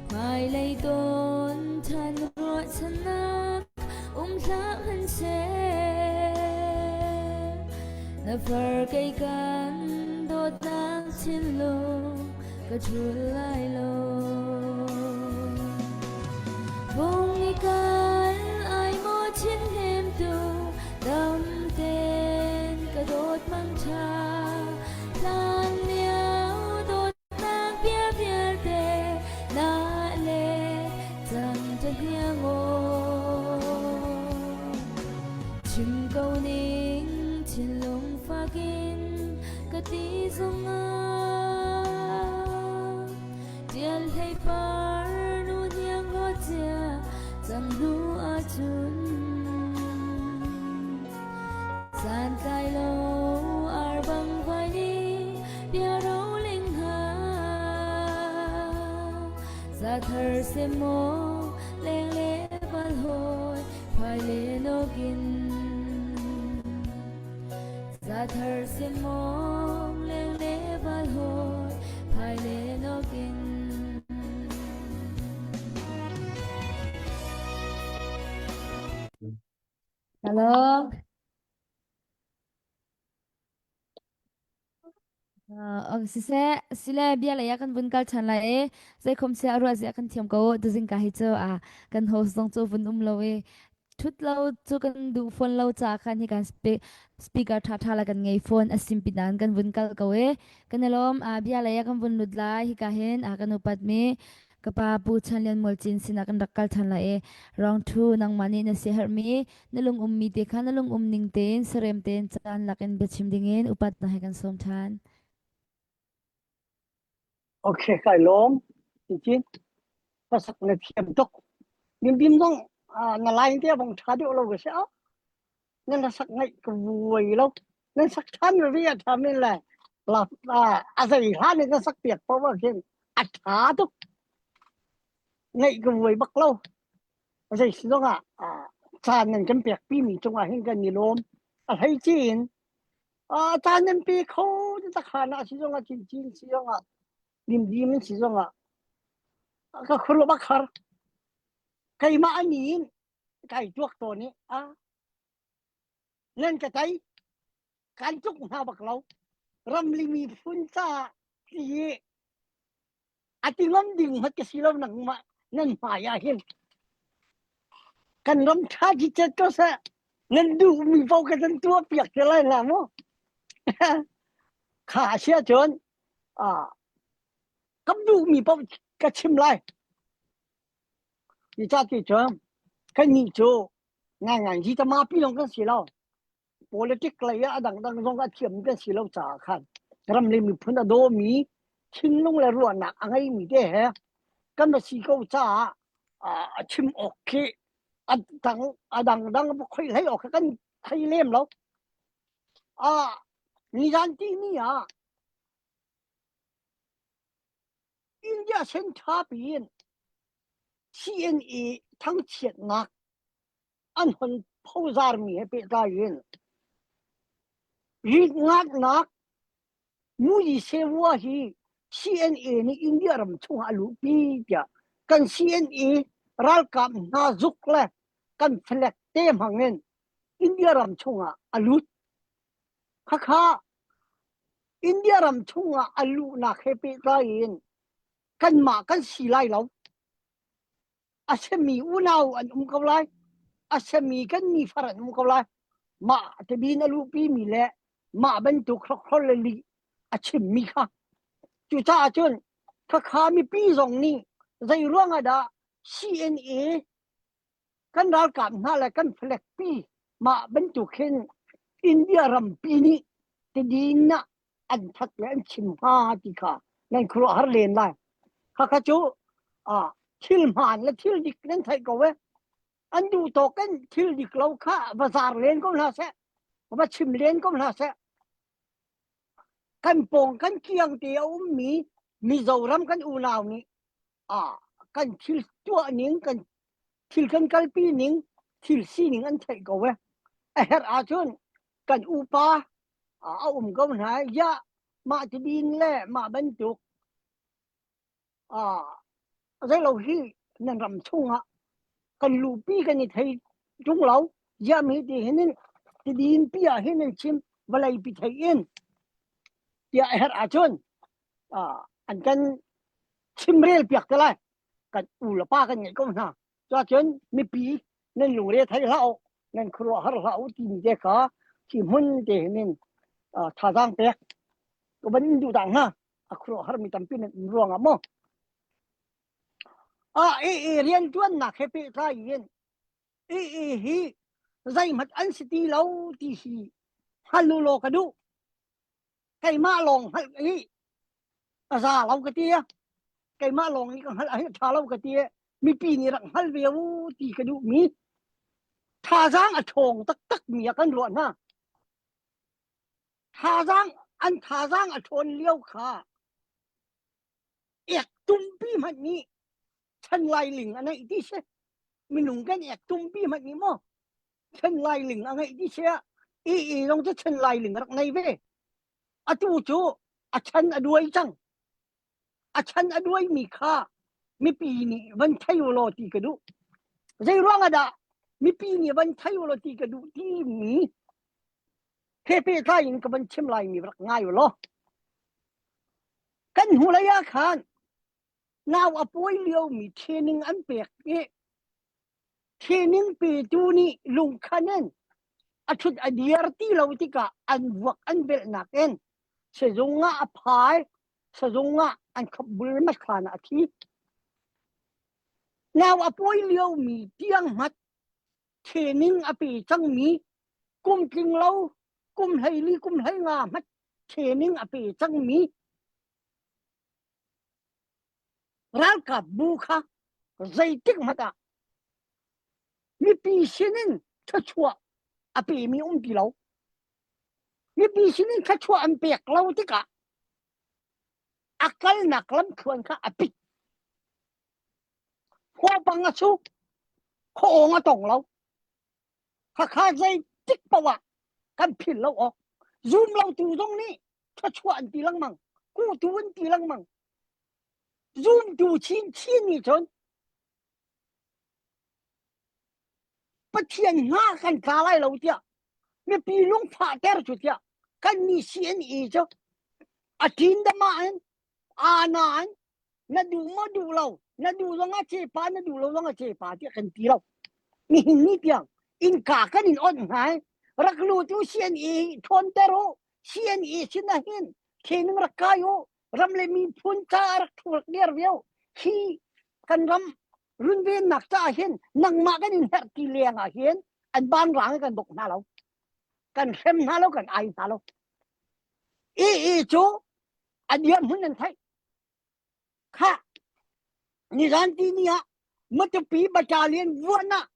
Hmailei tawn ṭhan ruahchannak um hlah hmanhseh na far kei kan dawtnak thinlung ka ṭhul lai lo. Vung ni kal ai maw thin hnemtu dam ten ka dawt mangṭha hlan lio dawtnak bia vialte na le cang ta hniang aw. Chim ko ning thinlung fakin ka ti zongah tial hlei par nu hniang lo cia cang hnu ahcun santlai lo ar bang vai ni bia roling ha za thar se maw leng le val hoi phai le nokin Za thar sim mawm leng le val hawi phai le nokin. Hello. Uh, siseh sile bia lei ah kan vun kal ṭhan lai i zeikhom sia a ruah zia kan thiam ko tuzing ka hi cu a kan host zong cu vun um lo i thut lo cu kan duh fawn lo ca khan hi kan speaker ṭha ṭha la kan ngei fawn a sim pinan kan vun kal ko i kan i lawm a bia lei ah kan vun lut lai hika hin a kan upat mi ka pa Pu Chan Lian Mual Cin sinah kan rak kal ṭhan lai i round 2 nangmah nih na siaherh mi na lung ummi te kha na lung um ning tein sarem tein caan lakin biachim dingin upat na he kan sawm ṭhan. Okay, kai lawm. Cin pasak na thiam tuk. Nim zong na line te bong tha deuh lo ka si a. Nan la sak ngaih ka vuai lo. Nan sak than vi a tha min le la a zei hlan in na sak piak po wa khin a tha tuk. Ngaih ka vuai bak lo. Zei si zong ah caan nan kan pek pi mi cungah hin kan i lawm. A hlei cin caan nan pe kho tak han ah si zong ah cincin si zong ah dimdim in si zong ah ka khuru bak har. Keimah ani in kai tuak tawn i a nan ka tai kan tuk hna bak lo. Ramli miphun caah ti a ti ngam ding hmat ka si lo nangmah nan hmai ah hin kan ram tha ci chet ko seh nan duh mi paoh ka kan tuah piak te lai la mu kha sia cun a kam duh mi paoh ka chim lai ni cha ti cun kan nih cu ngai ngai ji tama pi long kan si lo Politic lei ah a dangdang zong a thiam kan si lo caah khan ram le miphun a dawmi thinlung le ruahnak a ngeimi te he kan va si ko caah a chim awk khi a dang a dangdang khoi hlei awk khi kan thei lem lo. Ah nizan timi ah India senṭha piin CNA thangchiatnak an hon phozarmi he pehtlai in ritngatnak Muyi Sewa hi CNA nih India ram chungah a luhpi tiah kan CNA ralkap hna zuk le kan flag te hmang in India ram chungah a lut. Khakha India ram chungah a luhnak he pehtlai in kanmah kan si lai lo. A semi unau an um ko lai. A semi kan nifar an um ko lai. Mah tebin a luhpi mi le mah bantuk hrokhrol le lih a chimmi kha. Cucaah cun khakha mipi zong nih zei ruang ah dah CNA kan ralkap hna le kan flag pi mah bantuk hin India rampi nih tidin ah an that le an chim hnga ti kha nan khuaruahhar len lai. Khakha cu ah thil hmaan le thil dik nan theih ko e. An duh tawk in thil dik lo kha va zar len ko hna seh, va chim len ko hna seh. Kan pawng kan kiang te a ummi. Mizoram kan unau nih ah kan thil tuah ning kan thil kan kalpi ning thil sining an theih ko e. A herh ahcun kan upa a um ko hna ya mah tibin le mah bantuk zeilo hi nan ram chungah kan lupi kan i thei ṭung lo ziam hi ti hin tidin pi ah hin an chim vawlei pi thei in tiah a herh ahcun an kan chimrel piak te lai kan u le pa kan ngeih ko hna cuahcun mipi nan lungre thei hlah u nan khuaruah har hlah u timi te kha hi hmun te hin in thazaang pek ka van in duh dang hna a khuaruahhar mi tampi nan um ruangah maw a e e riantuannak he pehtlai in e e hi zeihmanh an si ti lo ti hi hngal u law ka duh keimah lawng hngalh hi a za lo ka ti keimah lawng nih ka hngalh hi a ṭha lo ka ti mipi nih rak hngal ve u ti ka duh mi thazaang a ṭhawng taktak mi ah kan ruah hna Thazaang an thazaang a ṭhawn lio kha ek tumpi hmanh nih chan lailing a ngeih ti si. Minung kan ek tumpi hmanh nih maw chan lailing a ngeih ti si ah ii zong cu chan lailing a rak ngei ve. Atu cu a chan a duai cang. A chan a duaimi kha mipi nih van thei u law ti ka duh. Zei ruang ah dah mipi nih van thei u law ti ka duh timi he pehtlai in ka van chim laimi rak ngai u law. Kan hnulei ah khan nau a pawi liomi training an pek i training petu nih lungkhan in a ṭhut a diar ti lo tikah an vuak an velhnak in sizung ah a phai sazung ah an khop bul mathlan ah a thi. Nau a pawi liomi tiang hmat training a pe cangmi kum tling lo kum 14 kum 15 hmat training a pe cangmi ralkap bu kha zeitik hmanh ah mipi sinin thluachuah a pemi um ti lo. Mipi sinin thluachuah an pek lo tikah a kalnak lamthluan kha a pit. Khuapang a su, khuaawng a tong lo. Khakha zeitik paoh ah kan philh lo awk. Zum lo tu zong nih thluachuah an ti lengmang, kutu an ti lengmang. Zumtu chinchin nih cun Pathian hna kan tla lai lo tiah mipi lungfahter cu tiah kan mi CNE cu a ṭin dama in ana in na duh maw duh lo na duh zong ah cepa na duh lo zong ah cepa tiah kan ti lo nihin ni tiang innka kan in onh hna i rak lut u CNE ṭhawnter u CNE sin ah hin training rak kai u ram le miphun caah rak thu rak dir viau hi kan ram runvennak caah hin nangmah kan in herh ti leng ah hin an ban rang kan bok hna lo kan hrem hna lo kan ai hna lo i i cu a diam hun nan theih kha nizan ti ni ah Matupi battalion vuan ah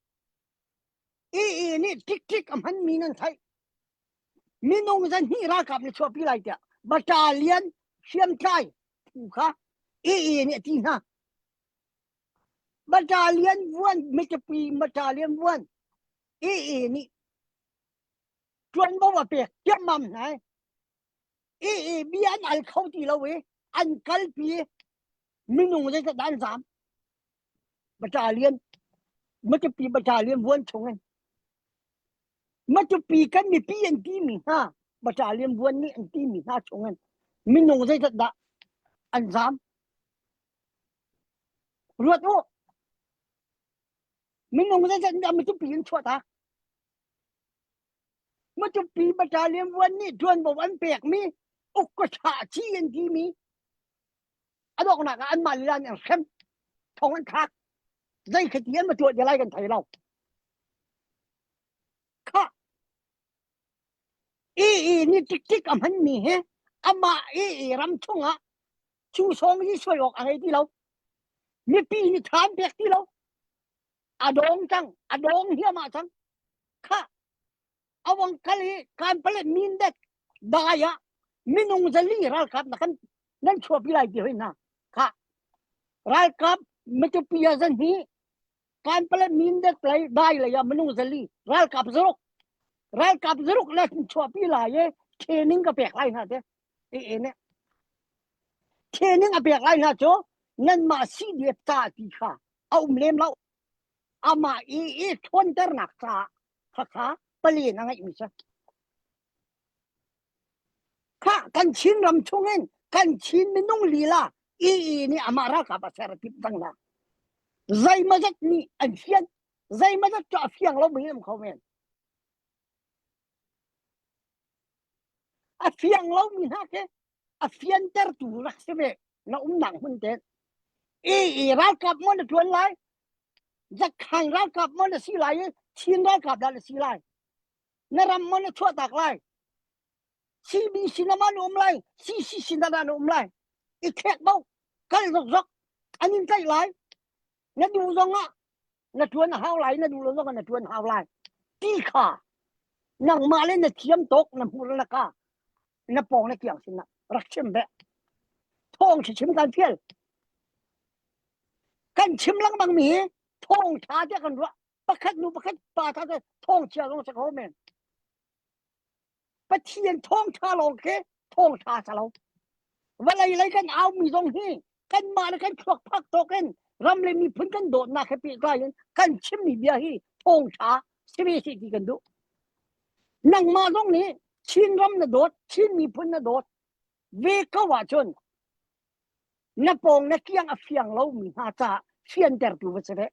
ii nih tik tik a hmanmi nan theih minung zan hnih ralkap nih chuahpi lai tiah battalion hriamtlai phu kha ii nih a ti hna battalion vuan mitapi battalion vuan ii nih ṭuanvo a pek tiammam hna ii bia an al kho ti lo i an kalpi minung zeizat dah an zaam Battalion Matupi battalion vuan chung in Matupi kan mipi an timi hna battalion vuan nih an timi hna chung in minung zeizat dah an zaam ruat u minung zeizat dah Matupi in chuah ta Matupi battalion vuan nih ṭuanvo an pekmi uk ka ṭha ci an timi a donghnak ah anmah lila nih an hrem thong an thlak zei kha ti an va tuah ti lai kan thei lo kha ii ni tik tik a hmanmi hi amah ii ram chungah cu sawng hi suai awk a ngei ti lo mipi nih than pek ti lo a dong cang a dong hiamah cang kha awang kal i kan palet min dek dai ah minung zali ralkap na kan. Nan chuahpi lai ti hoi hna. Kha ralkap Matupi ah zan hi Kanpalet Mindat lei dai lei ah minung zali ralkap zaruk ralkap zaruk le chuahpi lai i training ka pek lai hna te e e ne training a pek lai hna cu nanmah CDF ca ti kha a um lem lo amah i i ṭhawnternak caah khakha palen a ngeihmi si. Kha kan Chin ram chungin kan Chin minung lila EE nih amah ralkap a ser a timh cang hna. Zeimazat nih an fian, zeimazat cu a fiang lo mi um kho men. A fiang lo mi hna khi a fiantertu rak si ve na umnak hmun te. EE ralkap maw na ṭuan lai? Zakhan ralkap maw na si lai i Chin ralkap dah na si lai? Na ram maw na chuahtak lai? CB sinah ma na um lai? CC sinah dah na um lai? I khek bo kal zokzok an in tlaih lai. Na duh zong ah na ṭuan a hau lai, na duh lo zong ah na ṭuan hau lai. Ti kha nangmah le na thiam tawk na hmuh na ka na pawng na kiang sinah rak chim ve. Thawng chim kan fial. Kan chim lengmang mi hi thawng ṭha tiah kan ruah. Pakhat nu pakhat pa tha thawng chia zong si kho men. Pathian thawngṭha lawng khi thawngṭha sa lo. Vawlei lei kan aumi zong hi kanmah le kan thluak phak tawk in ram le miphun kan dawtnak he pehtlai in kan chimmi bia hi thawngṭha si ve seh ti kan duh. Nangmah zong nih Chin ram na dawt, Chin miphun na dawt ve ko ahcun na pawng na kiang a fiang lomi hna caah fiantertu va si ve.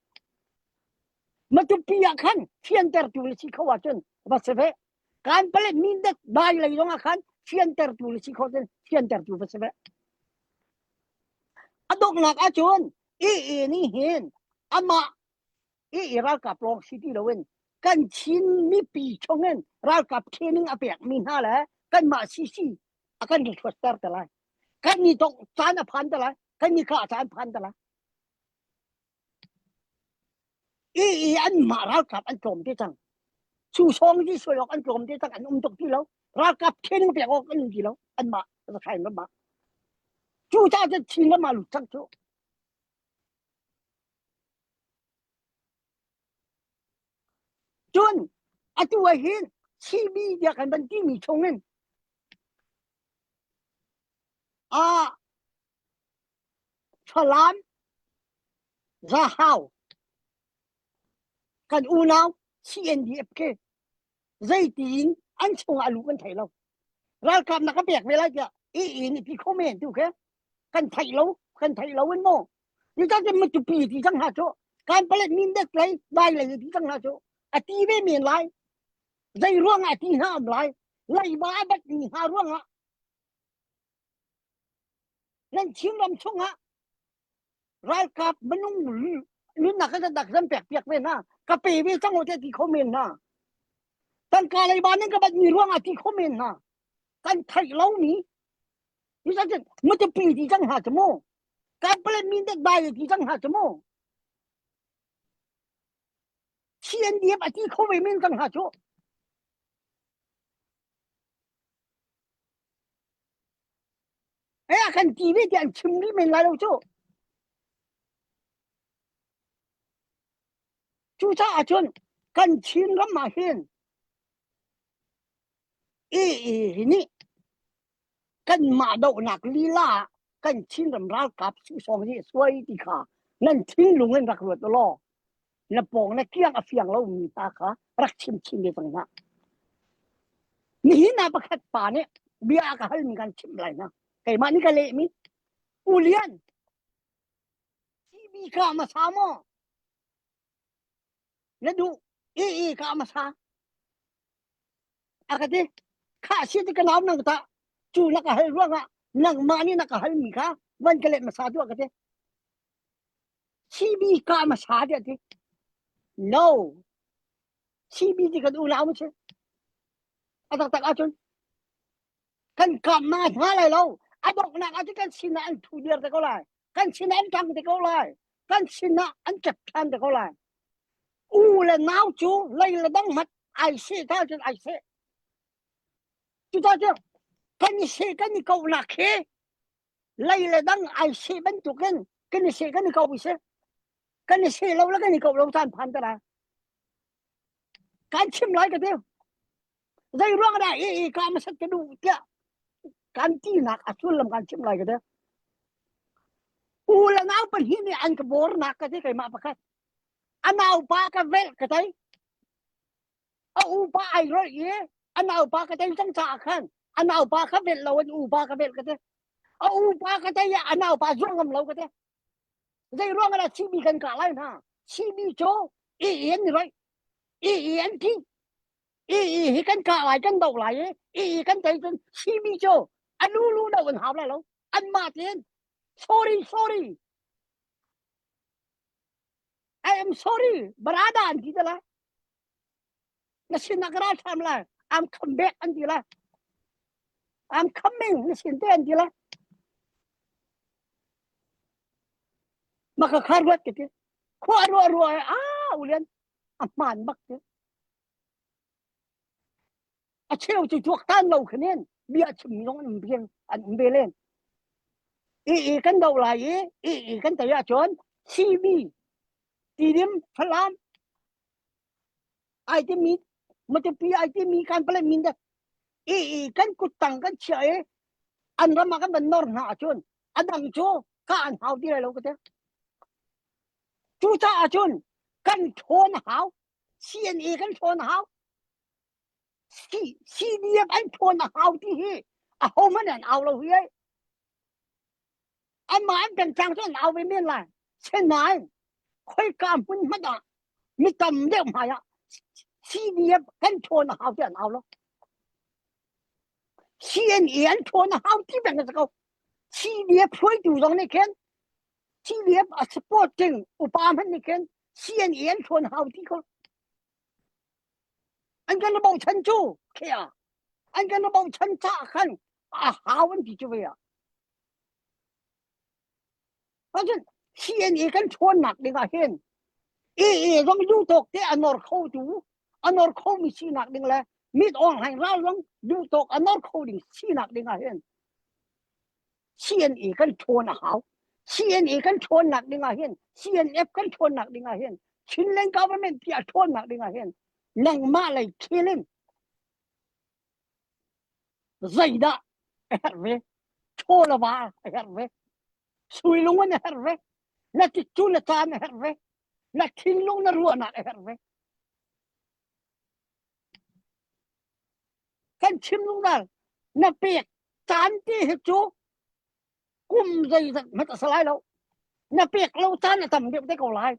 Matupi ah khan fiantertu na si kho ahcun va si ve. Kan palet mindat dai lei zong ah khan fiantertu na si kho cun fiantertu va si ve. A donghnak ahcun AA nih hin amah AA ralkap lawng si ti loin kan Chin mipi chungin ralkap training a pekmi hna le kanmah CC a kan rithuatter te lai. Kan ni tong caan a phan te lai. Kan ni kha caan phan te lai. I i an mah ralkap an tlawm te cang. Su song ji suai awk an tlawm te cang an um tuk ti lo. Ralkap training pek awk an um ti lo. An mah Rakhine ram ah. Cu caah cun Chin ram ah lut cang cu. Cun atu ah hin CB tiah kan van timi chungin ah Falam Zahau kan unau CNDF khi zeitin an chungah a luh kan thei lo. Ralkap na ka pek ve lai tiah i inn ti kho men tu khi kan theih lo kan theih lo in maw ni ta cun matupi ti cang hna cu kan palet min dek lei dai lei ti cang hna cu a ti ve men lai zei ruangah ti hna am lai leiba a bat mi hna ruangah nan Chinram chungah ralkap minung nunnak kan dak zan pek piak ve hna ka pe ve cang te ti kho men hna tangka leiba nan ka bat mi ruangah ti kho men hna kan theih lo mi Matupi ti cang hna cu mu. Kanpalet mindat bai ti cang hna cu mu. CNDF a ti kho ve men cang hna cu. Eh a kan ti ve ti an chim rih men lai lo cu. Cucaah cun kan Chin ram ah hin i nih kanmah dohnak lila ah kan Chinram ralkap sisawng nih suai ti kha nan thinlung in rak ruat law na pawng na kiang a fiang lomi hna kha rak chim chin ve cang hna. Nihin ah pakhat pa nih bia a ka halmi kan chimh lai hna. Keimah nih ka lehmi U Lian CB ka hmasa maw? Na duh AA ka hmasa? A ka ti kha si ti ka nau nang ta cu na ka hal ruangah nangmah nih na ka halmi kha van ka let hmasa tuah ka ti CB ka hmasa tiah ti no CB ti kan unau si a taktak ahcun kan kap ma hna lai lo a donghnak ahcun kan sinah an thu dir te ko lai kan sinah an tang te ko lai kan sinah an kep than te ko lai U le nau cu lei le dang hmat ai seh ta cun ai seh. Cucaah cu kan i seh kan i kohnak hi. Lei le dang ai seh bantukin kan i seh kan i ko seh. Kan i seh lo le kan i ko lo caan phan te lai. Kan chim lai ka ti. Zei ruang dah i i ka masat ka duh tiah kan tinak a sullam kan chim lai ka ti. U le nau pahnih nih an ka bornak ka ti keimah pakhat. A naupa ka velh ka tei. A upa ai rolh i a naupa ka tei cang caah khan a naupa ka velh lo in upa ka velh ka ti. A upa ka tei i a naupa zuang ngam lo ka ti. Zei ruang ah dah CB kan kah lai hna? CB cu i i an i roih. I i an thi. I i hi kan kah lai kan doh lai i i i kan tei cun CB cu a lu lu do an hau lai lo. Anmah tein sorry sorry I am sorry barada an ti te lai. Na sin ah ka ra ṭham lai. I'm come back an ti lai. I'm coming na sin te an ti lai. Maka kha ruat ka ti. Khua ruah ruah a ulian a hmaan bak ti. A cheu cu tuaktan lo khanin bia chim zong an um biang an um ve len. I i kan do lai i i i kan tei ahcun CB Tidim Falam ai timi Matupi ai timi kan pale min dah i i kan kuttang kan chia i an ram ah kan van nor hna ahcun a dang cu ka an hau ti lai lo ka ti. Cucaah cun kan ṭhawn a hau. CNA kan ṭhawn a hau. CDF an ṭhawn a hau ti hi ahohmanh an au lo hi ai. Anmah an pengtlang cu an au ve men lai. Sinain khoika hmun hmanh ah mi tam deuh hmai ah CDF kan ṭhawn a hau ti an au lo. CNA an ṭhawn a hau ti peng a si ko. CDF hruaitu zong nih khin CDF a supporting upa hmanh nih khin CNA an ṭhawn hau ti ko. An kan bochan cu khea an kan bochan caah khan a hau an ti cu ve ah. Cun CNA kan ṭhawnnak ding ah hin AA zong duh tawk te a nor kho tu a nor kho mi sinak ding le mit awng hlaing ral zong duh tawk a nor kho ding sinak ding ah hin CNA kan ṭhawn a hau. CNA kan ṭhawnnak ding ah hin CNF kan ṭhawnnak ding ah hin Chinland government ti a ṭhawnnak ding ah hin nangmah lei thil in zeidah a herh ve? Chaw le va a herh ve. Suilung an a herh ve. Na tikcu na caan a herh ve. Na thinlung na ruahnak a herh ve. Kan chim zungzal na pek caan te hi cu kum zeizat hmanh a si lai lo. Na pek lo caan a tam deuh te ko lai.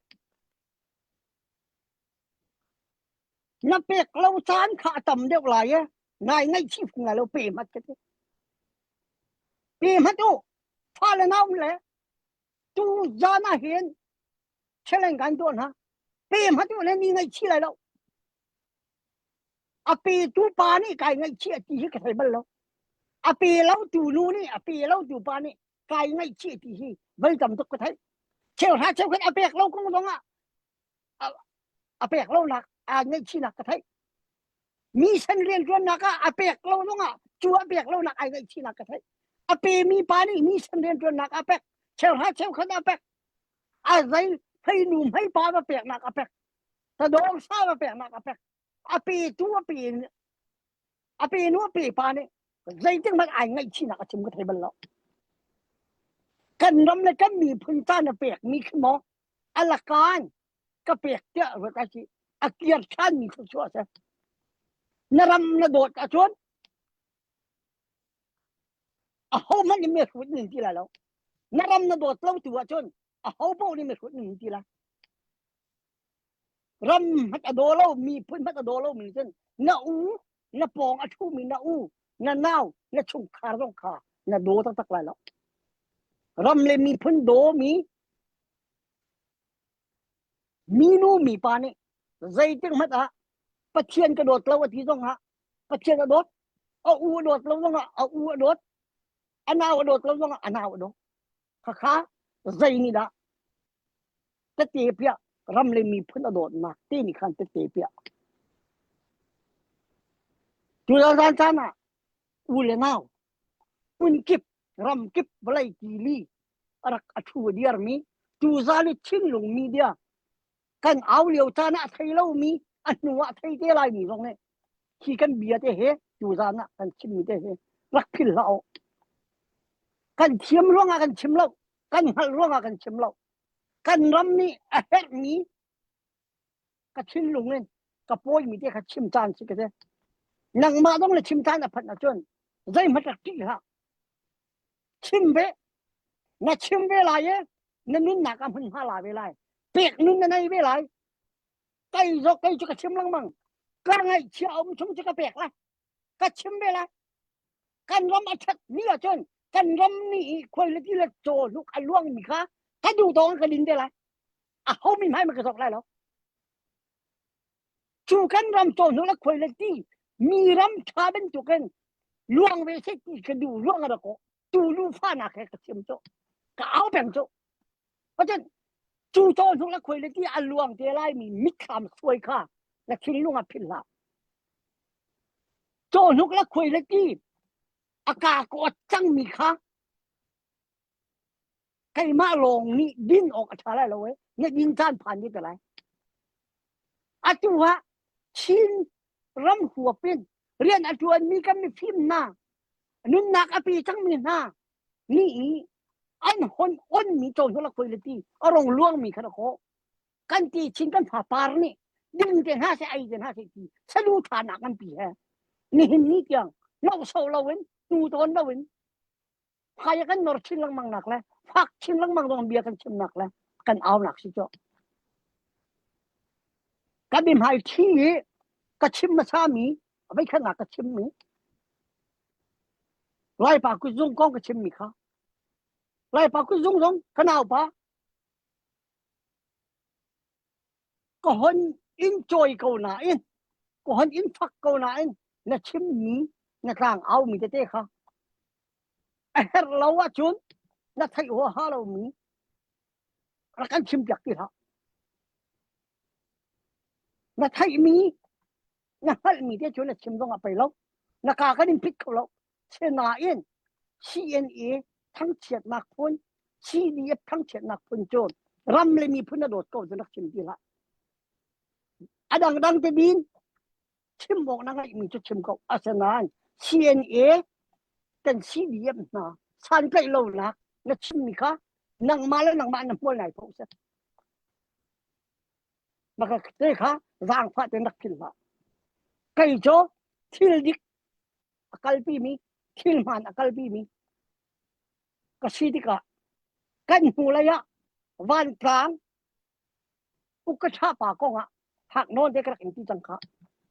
Na pek lo caan kha a tam deuh lai e. Nai ngaihchih phung lai lo pe hmat ka ti. Pe hmat u. Fa le nau le tu zan ah hin challenge kan tuah hna. Pe hmat u le mi ngaihchih lai lo. A petu pa nih kai ngaihchih a ti hi ka thei bal lo. A pe lo tu nu nih a pe lo tu pa nih kai ngaihchih ti hi voi tam tuk ka theih. Cheuhra cheukhat a pek lo kong zong ah a pek lo nak aa ngaihchihnak ka theih. Mi san rianṭuannak ah a pek lo zong ah cu a pek lo nak ai ngaihchihnak ka theih. A pe mi pa nih mi san rianṭuannak a pek. Cheuhra cheukhat a pek. A zei hei nu hmei pa va peknak a pek. Tadawng sa va peknak a pek. A petu a pe a pe nu a pe pa nih zeitik hmanh ai ngaihchihnak a chim ka thei bal lo. Kan ram le kan miphun caan a pek mi khi maw a lakaan ka pek tiah ruat a si a kir ṭhan mi thluachuah a si. Na ram na dawt ahcun ahohmanh nih mihrut nin ti lai lo. Na ram na dawt lo tu ahcun aho paoh nih mihrut nin ti lai. Ram hmanh a daw lo, miphun hmanh a daw lo mi cun na u, na pawng a ṭhumi na u, na nau, na chungkhar zong kha na daw taktak lai lo. Ram le miphun dawmi minu mipa nih zeitik hmanh ah Pathian ka dawt lo a ti zong ah Pathian a dawt, a u a dawt lo zong ah a u a dawt, a nau a dawt lo zong ah a nau a dawt. Khakha zei nih dah tete piah ram le miphun a dawtnak te nih khan tete piah. Tulal caan caan ah u le nau hmun kip Ramkip vawlei tili a rak a thu a diarmi tuzan i thinlung media kan au lio caan ah a thei lomi a hnu ah thei te laimi zong nih hi kan bia te he tuzan ah kan chimmi te he rak philh hlah u. Kan thiam ruangah kan chim lo, kan hngalh ruangah kan chim lo. Kan ram nih a herhmi ka thinlung in ka pawimi te kha chim caan si ka si. Nangmah zong na chim caan a phanh ahcun zeihmanh rak ṭih hlah. Chim ve. Na chim ve lai i na nunnak ah hmunhma la ve lai. Pek nun na nei ve lai. Kei zok kei cu ka chim lengmang. Ka ngaihchia a um chung cu ka pek lai. Ka chim ve lai. Kan ram a ṭhat ni ahcun kan ram nih i khuailati le cawhnuk a luangmi kha ka duh tawng ka din te lai. A ho mi hmai ma ka zok lai lo. Cu kan ram cawhnuk le khuailati mi ram ṭha bantukin luang ve seh ti ka duh ruang a rak kawh. Tu lu fahnak he ka chim cu. Ka au peng cu. Pacun cu cawhnuk le khuailati a luang te lai mi mitthlam suai kha na thinlung ah philh hlah. Cawhnuk le khuai le ti a kaa kawt cangmi kha keimah lawng nih din awk a ṭha lai lo e na din caan phan dih te lai. Atu ah Chin ram huap in rian a ṭuanmi kan mifim hna nunnak a pe cangmi hna nih i an hon onmi cawhnuk le khuai le ti a rong luangmi kha rak kan ti chin kan fapar nih ding te hna seh ei te hna seh ti saduhthahnak nganpi he nihin ni tiang lohso loin hnu tawn loin hmai kan nor chin lengmang nak le fak chin lengmang zong bia kan chimnak le kan aunak si cu ka bia thi i ka chim hmasa mi veikhat nak ka chim mi Laipa kutzung kong ka chim mi kha Laipa kutzung zong ka naupa Ka hon in cawi ko nain, ka hon in fak ko nain na chimmi na tlang aumi tete kha a herh lo ahcun na theih huaha lomi rak kan chimpiak ti hlah. Na theihmi na hngalhmi te cu na chim zong ah pei lo. Na kaa kan in phit kho lo. Sinain CNA thangchiatnak phun, CDF thangchiatnak phun cu ram le miphun a dawt ko cu rak chim ti hlah. A dangdang te din chim awk na ngeihmi cu chim ko. Asinain CNA kan CDF hna santlaih lonak na chimmi kha nangmah le nangmah na hmual nai pho seh. Maka te kha zaangfah tein rak philh hlah. Kei cu thil dik a kalpimi thil hmaan a kalpimi ka si tikah kan hnulei ah vantlang ukkaṭha pa kongah hak nawn te ka rak in ti cang kha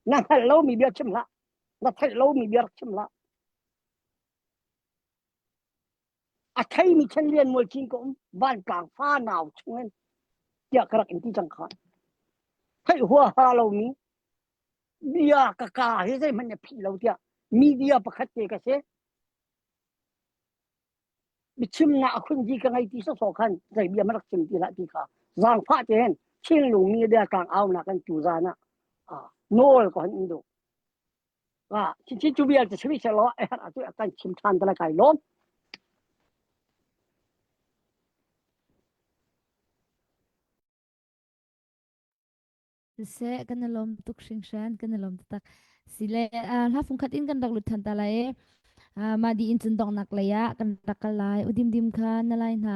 na hngalh lomi bia chim hlah na theih lomi bia rak chim hlah a theimi chan lian mual cin ko um vantlang fa nau chungin tiah ka rak in ti cang kha theih huaha lomi bia ka ka hi zeihmanh na phih lo tiah media pakhat te ka si biachimnak a khunzi ka ngei ti sawsawh khan zei bia ma rak chim ti hlah ti kha zaangfah tein Chinlung media tlang aunak kan tu zan ah nawl ka hon in duh ah chinchin cu vial te simi selaw a herh ah kan chim ṭhan te lai kai lawm Siseh, kan i lawm tuk hringhran, kan i lawm taktak. Sile, uh, hla fungkhat in kan rak lut than ta lai e. Uh, mah di in cun donghnak lei ah kan rak kal lai. Udim dim kha na lai hna.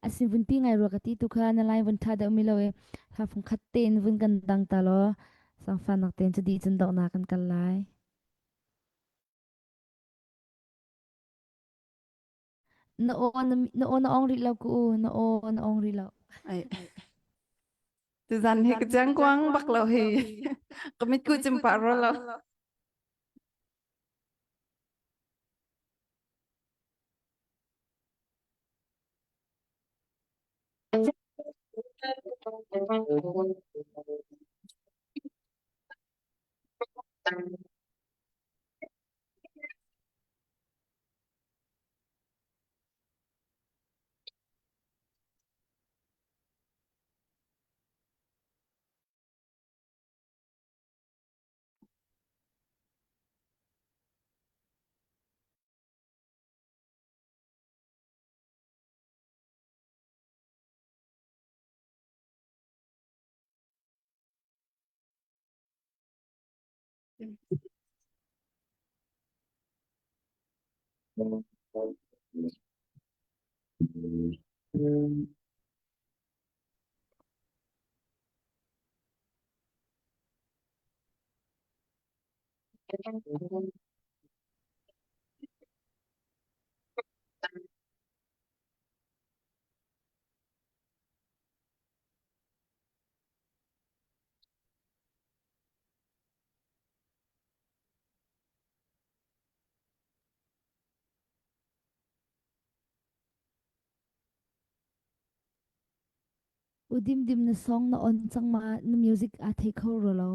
Asin vun pi ngai rua ka ti tu kha na lai vun tha deuh mi lo e. Hla fungkhat tein vun kan dang ta law. Sangfanak tein cu di cun donghnak kan kal lai. Na aw na, na aw na ong rih lo ku u, na aw na ong rih lo. Ai. Tuzan hi ka chiang kuang bak lo hi. Ka mit ku chim pah ro lo. Udim dim na song na on cang ma na music aa thei kho ro lo.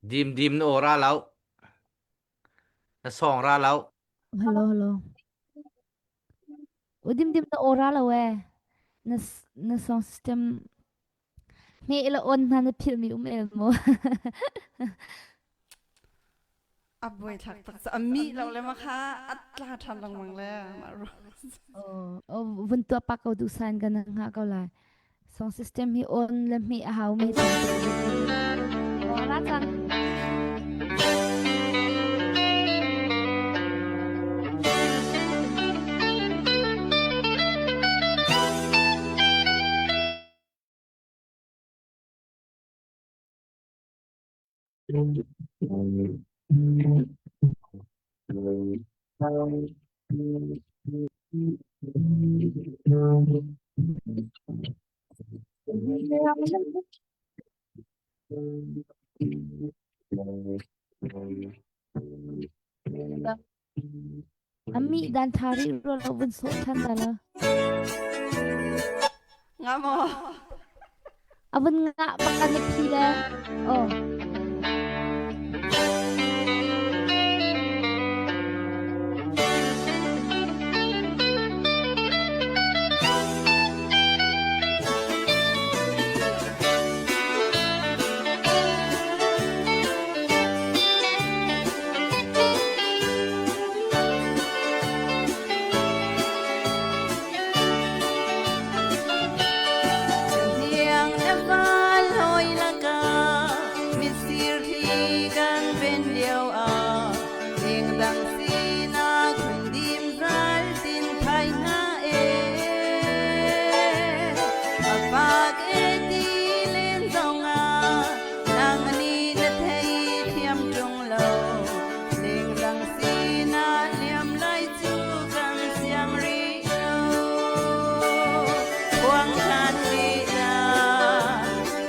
Dim dim na aw ra lo. Na song ra lo. Hello hello. Udim dim na aw ra lo eh. Na na song system me ila on hna na philh mi um el mo. A buai thlak tak a mi lo le ma kha a tla ṭhan lengmang le mah ru. Oh, vun tua pa ko du san kan nga ko lai. Song system hi on le mi a hau mi tam tuk. Oh, ra cang. Ami dan thari ro lo vun so than da la. Nga maw? A vun nga bak an phi le. Oh. Hniang na val hoi laka misir thi kan ven lio a leng dang sinak hun dim zal tin thai na e a fak e ti len zong a nang ni na thei thiam ṭung lo leng dang sinak liam lai cu kan siang rih lo Khuang khan lila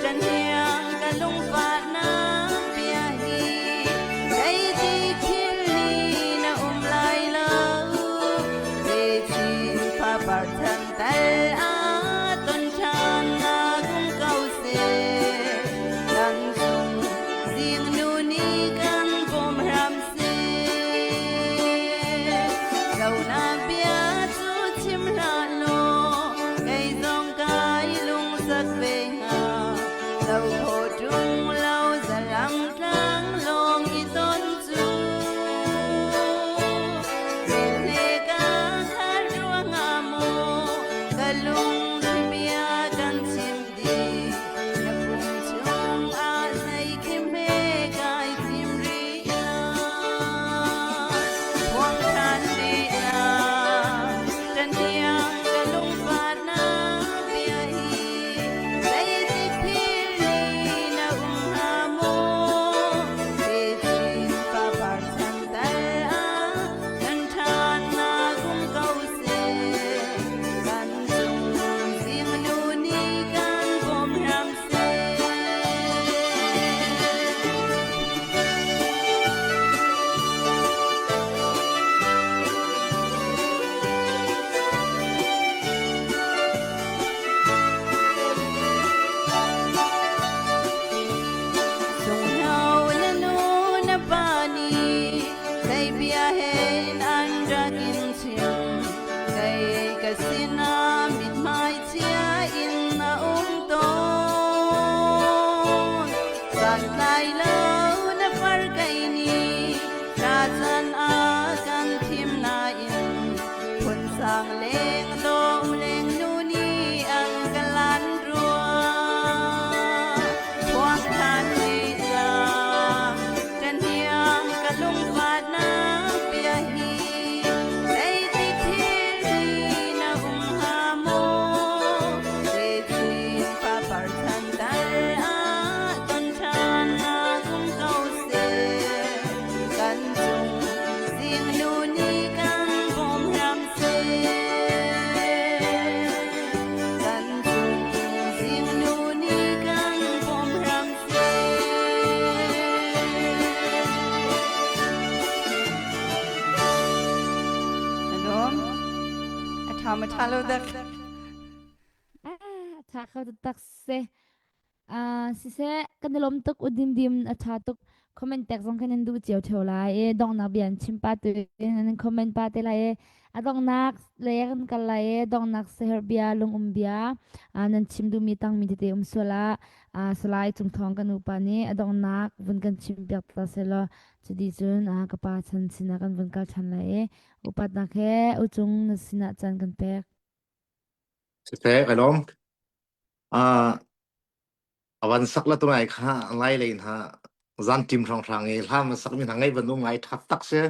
ṭan hiang ka lungfahnak bia hi zeiti thil ni na um lai lo Techin fapar chan tal a ton ṭhan nak um ko seh kan cung zingnu nih kan bawm hram seh Zonak bia cu chim hlah law kei zong kai lungsak ve hnga lo kho ṭung lo zalam tlang lawng i ton cu Velhle ka khat ruangah maw ka lungthli bia kan chim dih na pum chungah zei khi hme kai thim rih lai Huang than rih lai ṭan ka lungfahnak bia hi zeitik thil ni na um hnga maw Techin fapar chan tal ah kan ṭhatnak um ko seh kan cung zingnu nih kan bawm hram seh. Sunghno na nu na pa nih zei bia he an rak in chim kei ka sinah mithmai chia in na um tawn santlai lo na far kei nih Thlachan a kan thim nain phunsang leng dawm leng nu nih an ka lan rua. Khuang than Ma tha lo dak. Ah, tha kho tak se. Ah, siseh, kan i lawm tuk u Dimdim a ṭha tuk. Comment tek zong kan in duh cio ṭheo lai i donghnak bia an chim pa tu in an in comment pa te lai i a donghnak le kan kal lai i donghnak seher bia lungum bia ah nan chim duhmi tangmi tete um sual ah ah Salai Cung Thawng kan upa nih a donghnak vun kan chim piak ta selaw cuti cun ah ka pa chan sinah kan vun kal ṭhan lai i upatnak he ucung na sinah caan kan pek. Siseh, ka lawm. Ah, a van sak la tunai kha lai lei hna zan tim hranghrang i hla man sak mi hna ngai van um ngai thak tak se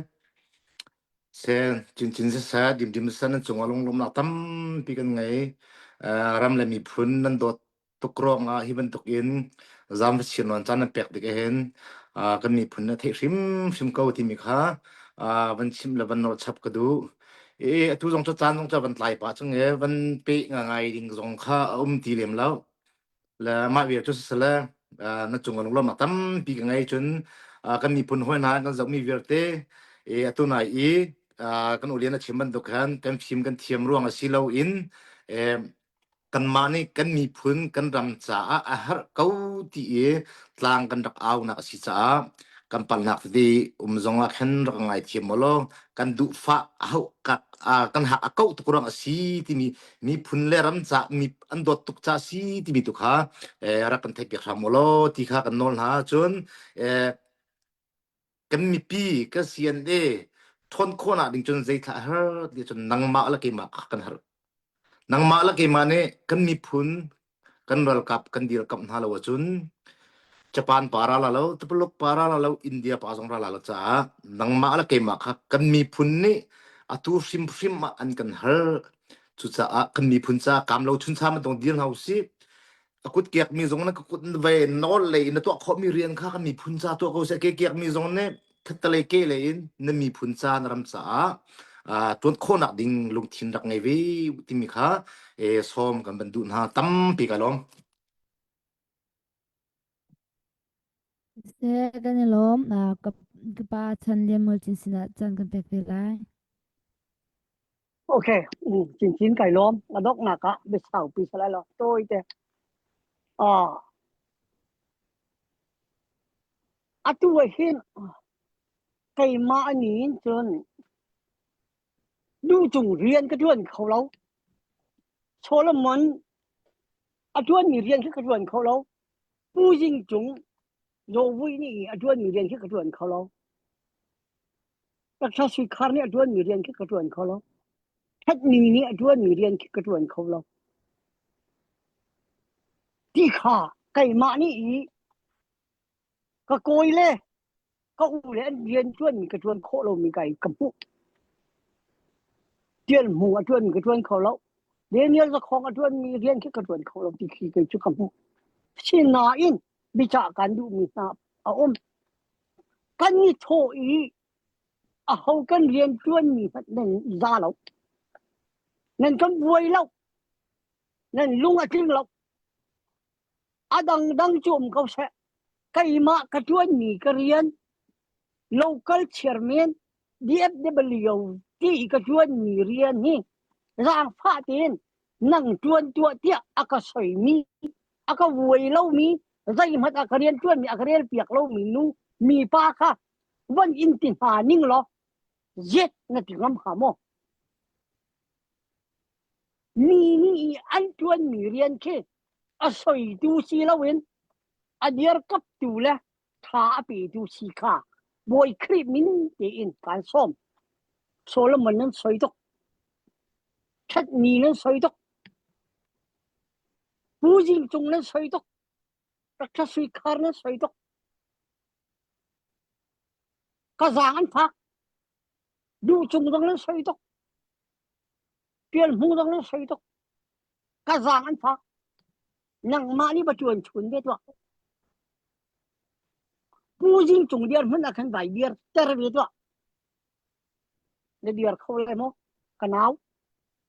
se chin chin se se dim dim se nan cung ah lunglawmnak tampi kan ngei Eh, ram le miphun nan dawt tuk ruang ah hi bantuk in zam chin ron caan nan pek dik hin ah, kan miphun na theih hrim hrim ko timi kha ah, van chim le van nor chap ka duh i atu zong cu caan zong cu van tlai pah cang i van pe ngai ding zong kha a um ti lem lo le mah vial cu sisele na cung lunglawmnak tampi ka ngei cun kan miphun hawi hna kan zohmi vialte i atu nai i kan ulian a chim bantuk khan kan fim kan thiam ruang a si lo in Kanmah nih kan miphun kan ram caah a herh ko ti i tlang kan rak aunak a si caah kan palhnak tete um zong ah khan rak ngaithiam u law kan duhfah a hauh kak kan hak a kauh tuk ruang a si timi miphun le ram ca mi an dawt tuk ca si timi tu kha eh, rak kan theihpiak hram u law ti kha kan nawl hna cun eh, kan mipi kan CNA ṭhawn khawhnak ding cun zeithla a har ti cun nangmah le keimah kha kan har Nangmah le keimah nih kan miphun kan ralkap kan dirkamh hna lo ahcun Japan pa ral la lo, Tuluk pa ral la lo, India pa zong ral la lo caah nangmah le keimah kha kan miphun nih atu hrimhrim ah an kan hal. Cucaah kan miphun caah kaam lo chuncha bantuk dir hna usih. A kut kiakmi zong na ka kut ve nawl lei in na tuah khawhmi rian kha kan miphun ca tuah ko seh. Ke kiakmi zong nih thattalei ke lei in na miphun ca na ram caah tuan khawhnak ding lungthin rak ngei ve timi kha eh, sawm kan van duh hna tampi ka lawm. Seh, kan i lawm. Ah, ka, ka pa chan lian mual cin sinah caan kan pek ve lai. Okay, cin cin kai lawm. A donghnak ah biasau pi salai lo. Tawi te. Ah, atu ah hin keimah nih cun duhcung rian ka ṭuan kho lo. Solomon a ṭuanmi rian khi ka ṭuan kho lo. Pu Zing Cung Zawvui nih a ṭuanmi rian khi ka ṭuan kho lo. Taksa Sui Khar nih a ṭuanmi rian khi ka ṭuan kho lo. Ṭhatmi nih a ṭuanmi rian khi ka ṭuan kho lo. Ti kha keimah nih i ka kawi le ka u le an rian ṭuanmi ka ṭuan khawh lomi kai ka hmuh. Tial hmu a ṭuanmi ka ṭuan kho lo. Daniel Zakhong a ṭuanmi rian khi ka ṭuan kho lo ti khi kei cu ka hmuh. Sinain biacah kan duhmi hna a um. Kan i thawh i aho kan rian ṭuanmi hmanh nan za lo. Nan kan buai lo. Nan lung a tling lo. A dangdang cu um ko seh. Keimah ka ṭuanmi ka rian local chairman DFW ti i ka ṭuanmi rian hi zaangfah tein nang ṭuan tuah tiah a ka soimi a ka vuai lomi zeihmanh a ka rian ṭuanmi a ka rel piak lomi nu mipa kha van in ti hna ning law zet na ti ngam hnga maw? Mi nih an ṭuanmi rian khi a soitu si loin a dirkaptu le tha a petu si kha Bawi Khrih min tein kaan sawm. Solomon nan soi tuk. Ṭhatmi nan soi tuk. Pu Zing Cung nan soi tuk. Dr. Sui Khar nan soi tuk. Ka zaang an fak. Duh cung zong nan soi tuk. Pial hmung zong nan soi tuk. Ka zaang an fak. Nangmah nih va ṭuan chun ve tuah. Pu Zing Cung dir hmun ah khan vai dir ter ve tuah. Na dir kho lai maw? Ka nau,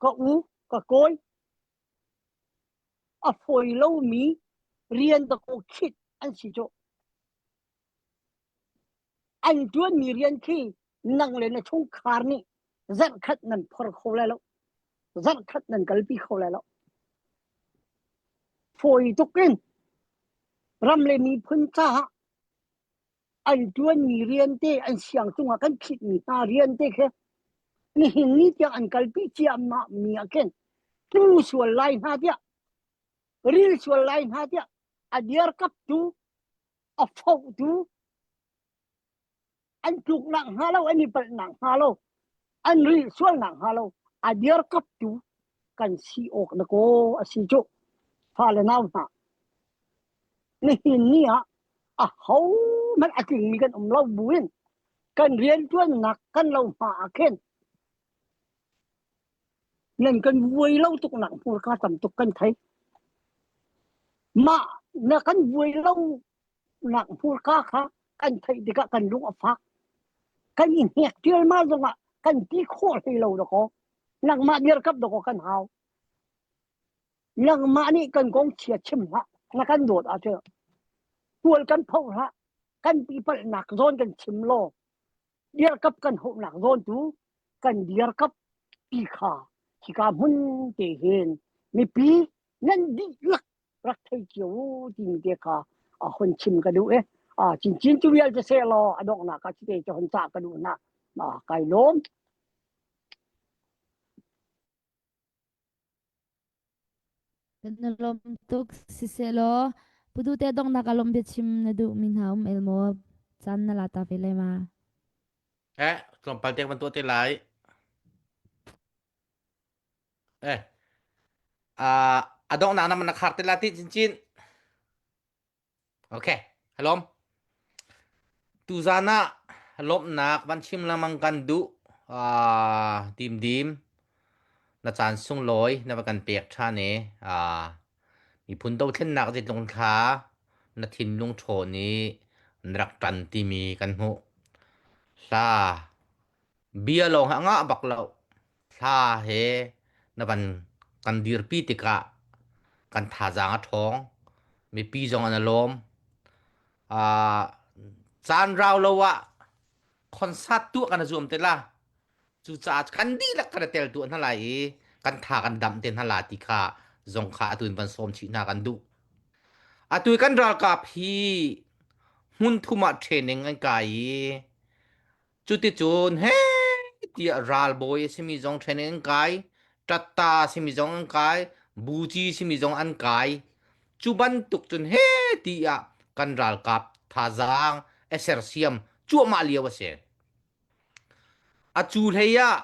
ka u, ka kawi. A fawi lomi rian dakaw khit an si cu. An ṭuanmi rian khi nang le na chungkhar nih zarhkhat nan phor kho lai lo. Zarh khat nan kalpi kho lai lo. Fawi tuk in ram le miphun caah an ṭuanmi rian te an siang cungah kan phitmi hna rian te khi nihin ni tiang an kalpi ciammah mi ah khin tlu sual lai hna tiah ril sual lai hna tiah a diarkaptu a fohtu an tluknak hnga lo an i palhnak hnga lo an rilh sualnak hnga lo a dirkaptu kan si awk na kaw a si cu fale nau hna nihin ni ah a ho hmanh a tlingmi kan um lo buin kan rianṭuannak kan lo hma ah khin nan kan vuai lo tuk nak hmurka tam tuk kan thei mah na kan vuai lo nak hmurka kha kan theih tikah kan lung a fak. Kan i hnek ṭialmal zongah kan ti khawh hlei lo dakaw. Nangmah dirkamh dakaw kan hau. Nangmah nih kan kong chia chim hlah. Na kan dawt ahcun tual kan pho hlah. Kan pipalhnak zawn kan chim law dirkap kan hauhnak zawn tu kan dirkap ti kha hika hmun te hin mipi nan dihlak rak thei cio u timi te kha a hon chim ka duh i a cincin cu vialte seh law a donghnak ah cite cu hon cah ka duh na kai lawm. Kan na lawm tuk siseh law pudu te donghnak a lawm biachim na duh mi hna um el maw caan na la ta ve lai ma? Eh, tlawmpal te kan tuah te lai. Eh, uh, a donghnak na na khar te la ti chinchin. Okay, halom. Tuzan ah lawmhnak van chim lengmang kan duh. Uh, dim dim. Na caan sunglawi na va kan pek ṭhan i uh, miphun dothlennak zitlung thla na thinlung ṭhawn i na rak ṭan timi kan hmuh. Hla Bia lawng hi a ngah bak lo. Thla he na van kan dirpi tikah kan thazaang a ṭhawng. Mipi zong an i lawm. Uh, caan rau lo ah concert tuah kan i zuam te la. Cucaah kan dihlak kan i tel tuah hna lai i kan tha kan damh te hna la ti kha zong kha atu in van sawm chih hna kan duh. Atu i kan ralkap hi hmun thum ah training an kai i Cuticun heh tiah ralbawi a simi zong training an kai, ṭatta a simi zong an kai, buci simi zong an kai. Cu bantuk cun heh tiah kan ralkap thazaang a sersiam cuahmah lio a si. A cu hlei ah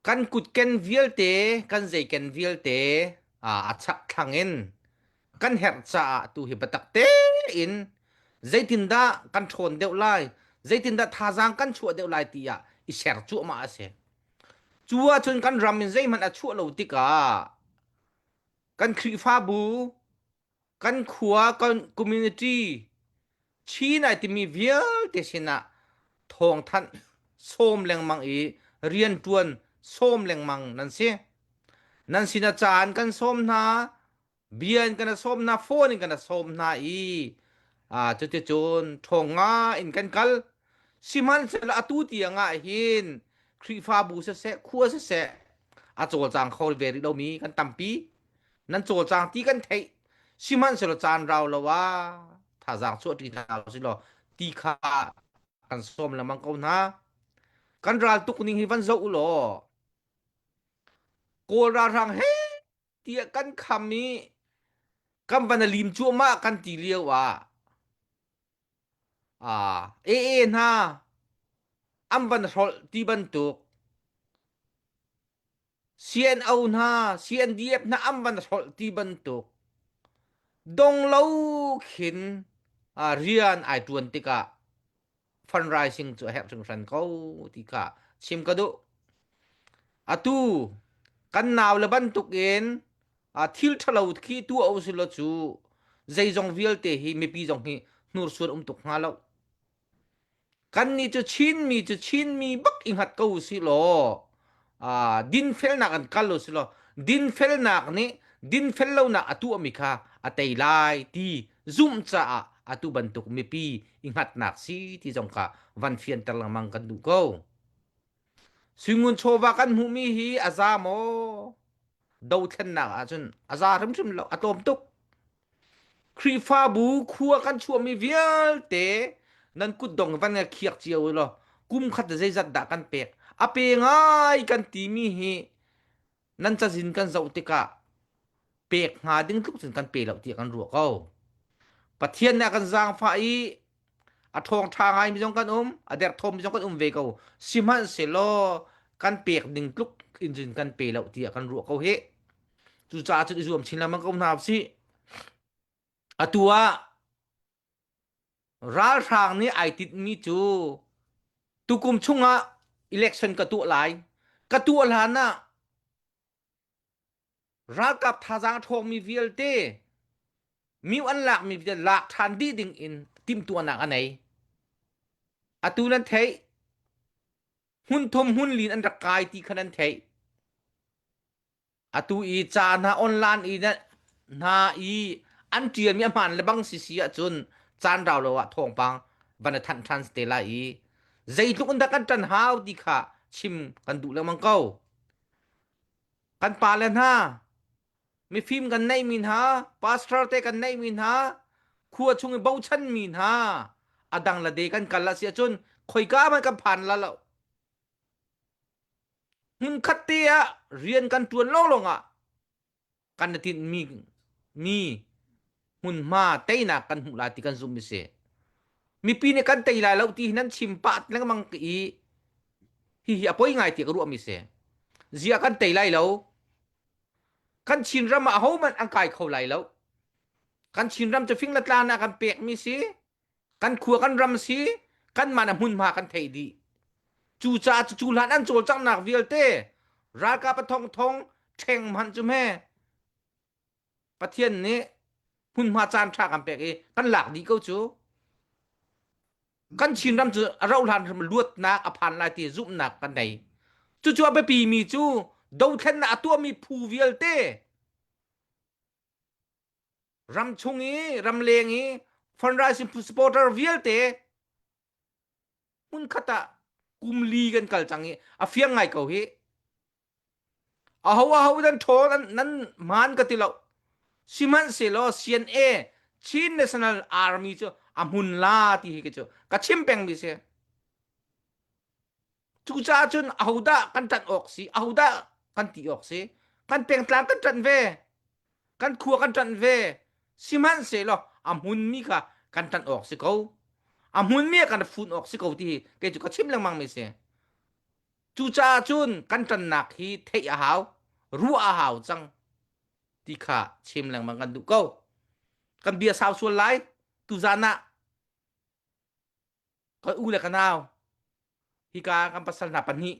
Kan kutken vialte, kan zeiken vialte a chakthlang in kan herh caah tu hi biatak tein zeitindah kan ṭhawn deuh lai, zeitindah thazaang kan chuah deuh lai tiah i ser cuahmah a si. Cu ahcun kan ram in zeihmanh a chuah lo tikah kan Khrihfabu kan khua kan community Chin ai timi vialte sinah thawngthanh sawm lengmang i rianṭuan sawm lengmang nan si. Nan sinah caan kan sawm hna, bia in kan sawm hna, phone in kan sawm hna i ah cuticun ṭhawng nga in kan kal. Sihmanhsehlaw atu tiang ah hin Khrihfabu siseh, khua siseh a cawlcang kho ve rih lomi kan tampi. Nan cawlcang ti kan theih. Sihmanhsehlaw caan rau lo ah thazaang chuah ṭi hna usih law ti kha kan sawm lengmang ko hna. Kan ral tuk ning hi van zoh u law Kawl ralhrang he tiah kan kham i kan van a lim cuahmah kan ti lio ah ah AA hna an van hrolh ti bantuk CNO hna, CNDF hna an van hrolh ti bantuk dong lo khin rian ai ṭuan tikah fundraising cu a herh hringhran ko ti kha chim ka duh. Atu kan nau le bantuk in thil ṭhalo khi tuah usih law cu zeizong vialte hi mipi zong hi hnursuan um tuk hnga lo. Kannih cu Chinmi cu Chinmi bak i hngat ko usih law uh, dinfelnak an kal usih law dinfelnak nih dinfel lonak a tuahmi kha a tei lai ti zumh caah atu bantuk mipi i hngatnak si ti zong kha van fianter lengmang kan duh ko. Suingun chawva kan hmuhmi hi a za maw? Dothlennak ahcun a za hrimhrim lo, a tlawm tuk. Khrihfabu khua kan chuahmi vialte nan kutdong van nga khiak cio u law kum khat zeizat dah kan pek a pe ngai kan timi hi nan cazin kan zoh tikah pek hnga ding tluk cun kan pe lo tiah kan ruah ko. Pathian nih a kan zaangfah i a ṭhawng ṭha ngaimi zong kan um, a derthawmmi zong kan um ve ko. Sihmanhsehlaw kan pek ding tluk in cun kan pe lo tiah kan ruah ko hih. Cucaah cun i zuam chin lengmang ko hna usih. Atu ah ralhrang nih ai tinhmi cu tukum chungah election ka tuah lai. Ka tuah hlan ah ralkap thazaang a ṭhawngmi vialte miu an lakmi vialte lak ṭhan dih ding in timhtuahnak a nei. Atu nan theih hmun thum hmun lin an rak kai ti kha nan theih. Atu i ca hna online i hna i an ṭialmi a hmaan le bang si si ahcun caan rau lo ah thawngpang van i thanh ṭhan te lai i zeitluk in dah kan ṭan hau ti kha chim kan duh lengmang ko. Kan pale hna, mifim kan neihmi hna, pastor te kan neihmi hna, khua chung i bochanmi hna, a dang le de kan kal a si ahcun khoika hmanh kan phan la lo. Hmunkhat te ah rian kan ṭuan lawnglawng ah kan i tinhmi mi hmunhma teinak kan hmuh lai ti kan zumh mi si. Mipi nih kan tei lai lo ti hi nan chim pah lengmang i hihi a poi ngai ti ka ruah mi si. Zia kan tei lai lo. Kan Chinram ah ahohmanh an kai kho lai lo. Kan Chinram cu fing le tlang ah kan pek mi si. Kan khua kan ram si. Kan man a hmunhma kan theih dih. Cucaah cu cu hlan an cawlcanghnak vialte ralkap a thong thong ṭheng hmanh cu hme Pathian nih hmunhma caan ṭha kan pek i kan lak dih ko cu. Kan Chinram cu a rauh hlan luatnak a phan lai ti zumhnak kan nei. Cucu a biapi mi cu dothlennak a tuahmi phu vialte ramchung i ramleng i fundraising supporter vialte hmunkhat ah kum li kan kal cang i a fiang ngai ko hi aho aho nan ṭhaw nan nan hmaan ka ti lo sihmanhsehlaw CNA Chin National Army cu a hmun la ti hi cu ka chim peng mi si Cucaah cun ahodah kan ṭanh awk si, ahodah kan ti awk si, kan pengtlang kan ṭanh ve, kan khua kan ṭanh ve, sihmanhsehlaw a hmunmi kha kan ṭanh awk si ko. A hmunmi ah kan fun awk si ko ti hi kei cu ka chim lengmang mi si. Cucaah cun kan ṭannak hi theih a hau, ruah a hau cang ti kha chim lengmang kan duh ko. Kan bia sau sual lai, tuzan ah ka u le ka nau hika kan pasal hna pahnih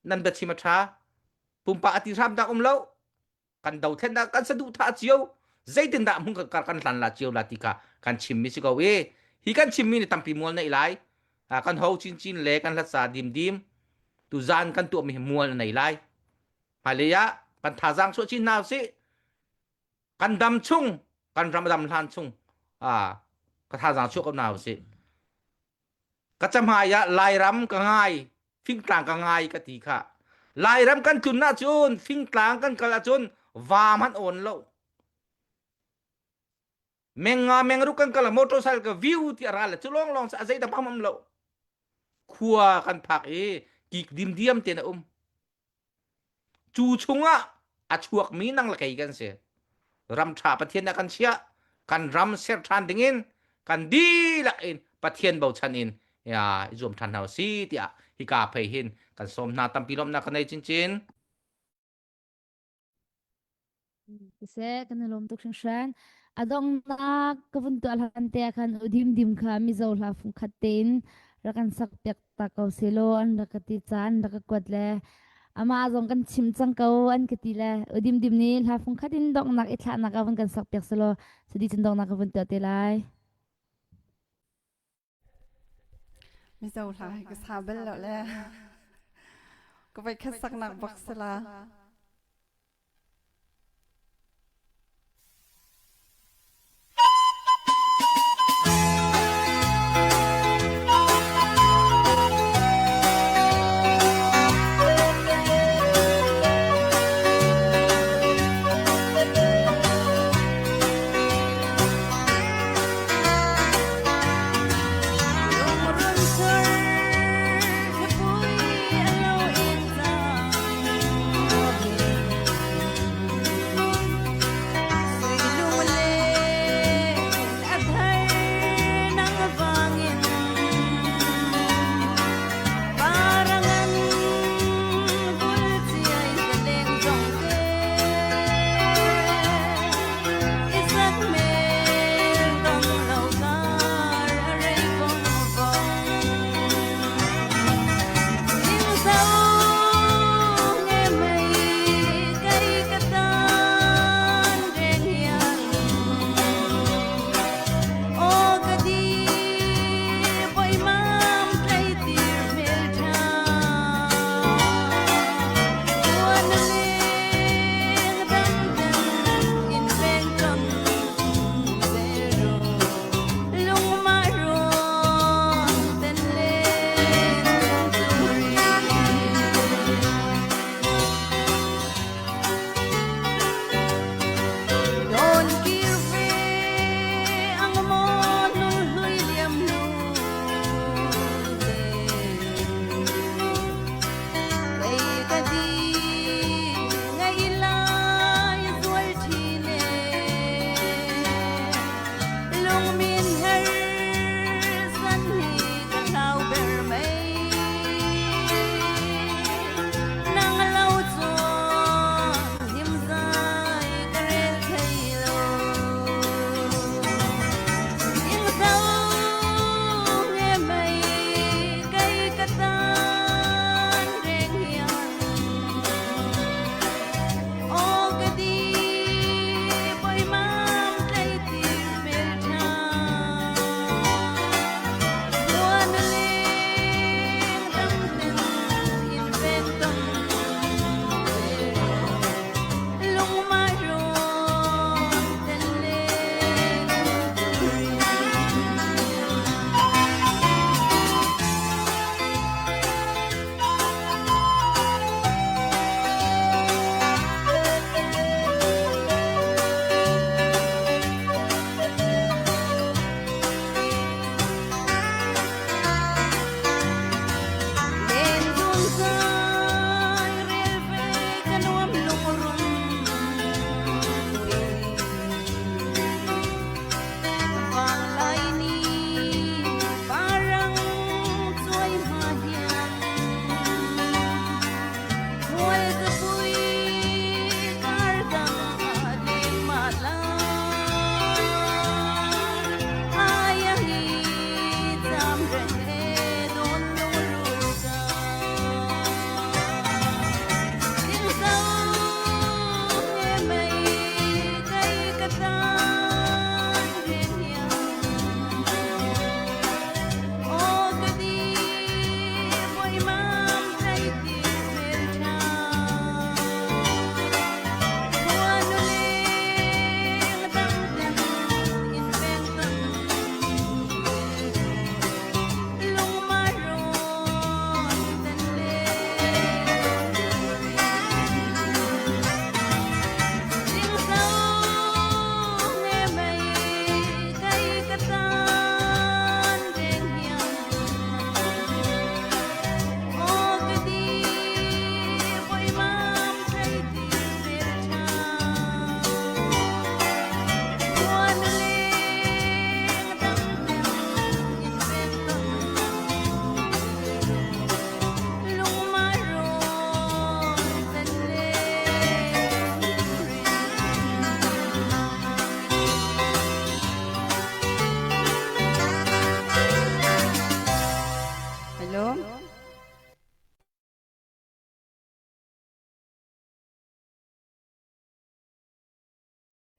nan biachim a ṭha pumpak a ti hram dah um lo kan dothlen dah kan saduhthah cio zeitindah hmun kan kan hlan la cio la ti kha kan chim mi si ko i hi kan chim mi ni tampi mual nei lai kan ho chinchin le kan hlatsa dimdim tu zan kan tuah mi hi mual nei lai hmailei ah kan thazaang chuah chin hna usih kan dam chung kan ram dam hlan chung a ka thazaang chuah ko hna usih ka camhai ah Lairam ka ngai fingtlang ka ngai ka ti kha Lairam kan tlun ahcun fingtlang kan kal ahcun va hmanh awn lo menga mengruk kan kal motorcycle ka view ti a ral cu lawng lawng a zei dang pam lo khua kan phak i kik dimdiam ten a um Cu chungah a chuakmi nang le kei kan si. Ram ṭha Pathian ah kan chiah. Kan ram ser ṭhan dingin kan dihlak in Pathian bochan in ya i zuam ṭhan hna si tiah hika phei hin kan sawm hna tampi lawmhnak kan nei chinchin. Siseh, kan i lawm tuk hringhran. A donghnak ka vun tuah hlan te ah khan udim dim kha Mizo hla fungkhat tein rak kan sak piak ta ko selaw an rak ka ti ca an rak ka kuat le amah zong kan chim cang ko an ka ti le udim dim nih hla fungkhat in donghnak i thlahnak ah vun kan sak piak selaw sadi cun donghnak ka vun tuah te lai. Mizo hla hi ka sa bal lo le ka voi khat saknak bak sila.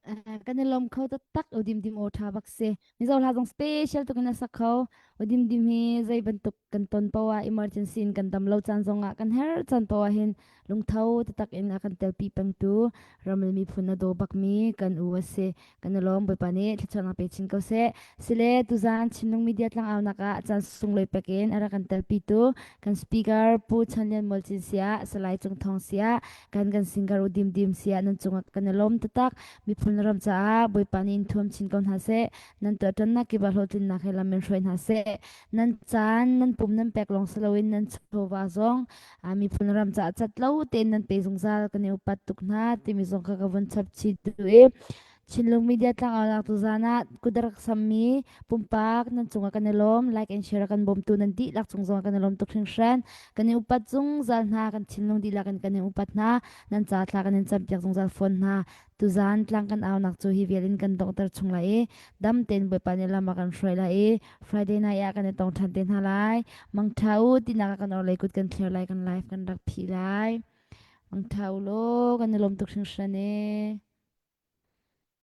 Kan i lawm kho taktak u dim dim aw tha bak si. Mizo hla zong special tuk in a sak kho. U dim dim hi zei bantuk kan ton poah emergency in kan dam lo caan zong ah kan her caan poah hin lungtho taktak in a kan telpi pengtu ramil miphun a daw bakmi kan u a si. Kan i lawm Bawipa nih thluachuahnak pe chin ko seh. Sile tuzaan Chinlung Media tlangaunak ah caan sunglawi pek in a rak kan telpitu kan speaker Pu Chan Lian Mual Cin siah Salai Cung Thawng siah kan kan singer u dim dim siah nan cungah kan i lawm taktak. Miphun ram caah Bawipa nih in thuam chin ko hna seh. Nan tuahṭannak kip ah hlawhtlinnak he lam in hruai hna seh. Nan caan nan pum nan pek lawng si loin nan chawva zong miphun ram caah cat lo tein nan pe zungzal kan i upat tuk hna timi zong kha ka vun chap chih duh i Chinlung Media tlangaunak tuzaan ah kut rak sammi pumpak nan cungah kan i lawm like and share kan bawmtu nan dihlak cung zongah kan i lawm tuk hringhran kan i upat zungzal hna kan thinlung dihlak in kan i upat hna nan ca thla kan in campiak zungzal fawn hna tuzaan tlang kan aunak cu hi vial in kan donghter chung lai i dam tein Bawipa nih lam a kan hruai lai i Friday night ah kan i tong ṭhan te hna lai. Mangṭha u tinak ah kan orhlei kut kan thlir lai, kan live kan rak phih lai. Mangṭha u law kan i lawm tuk hringhran ee.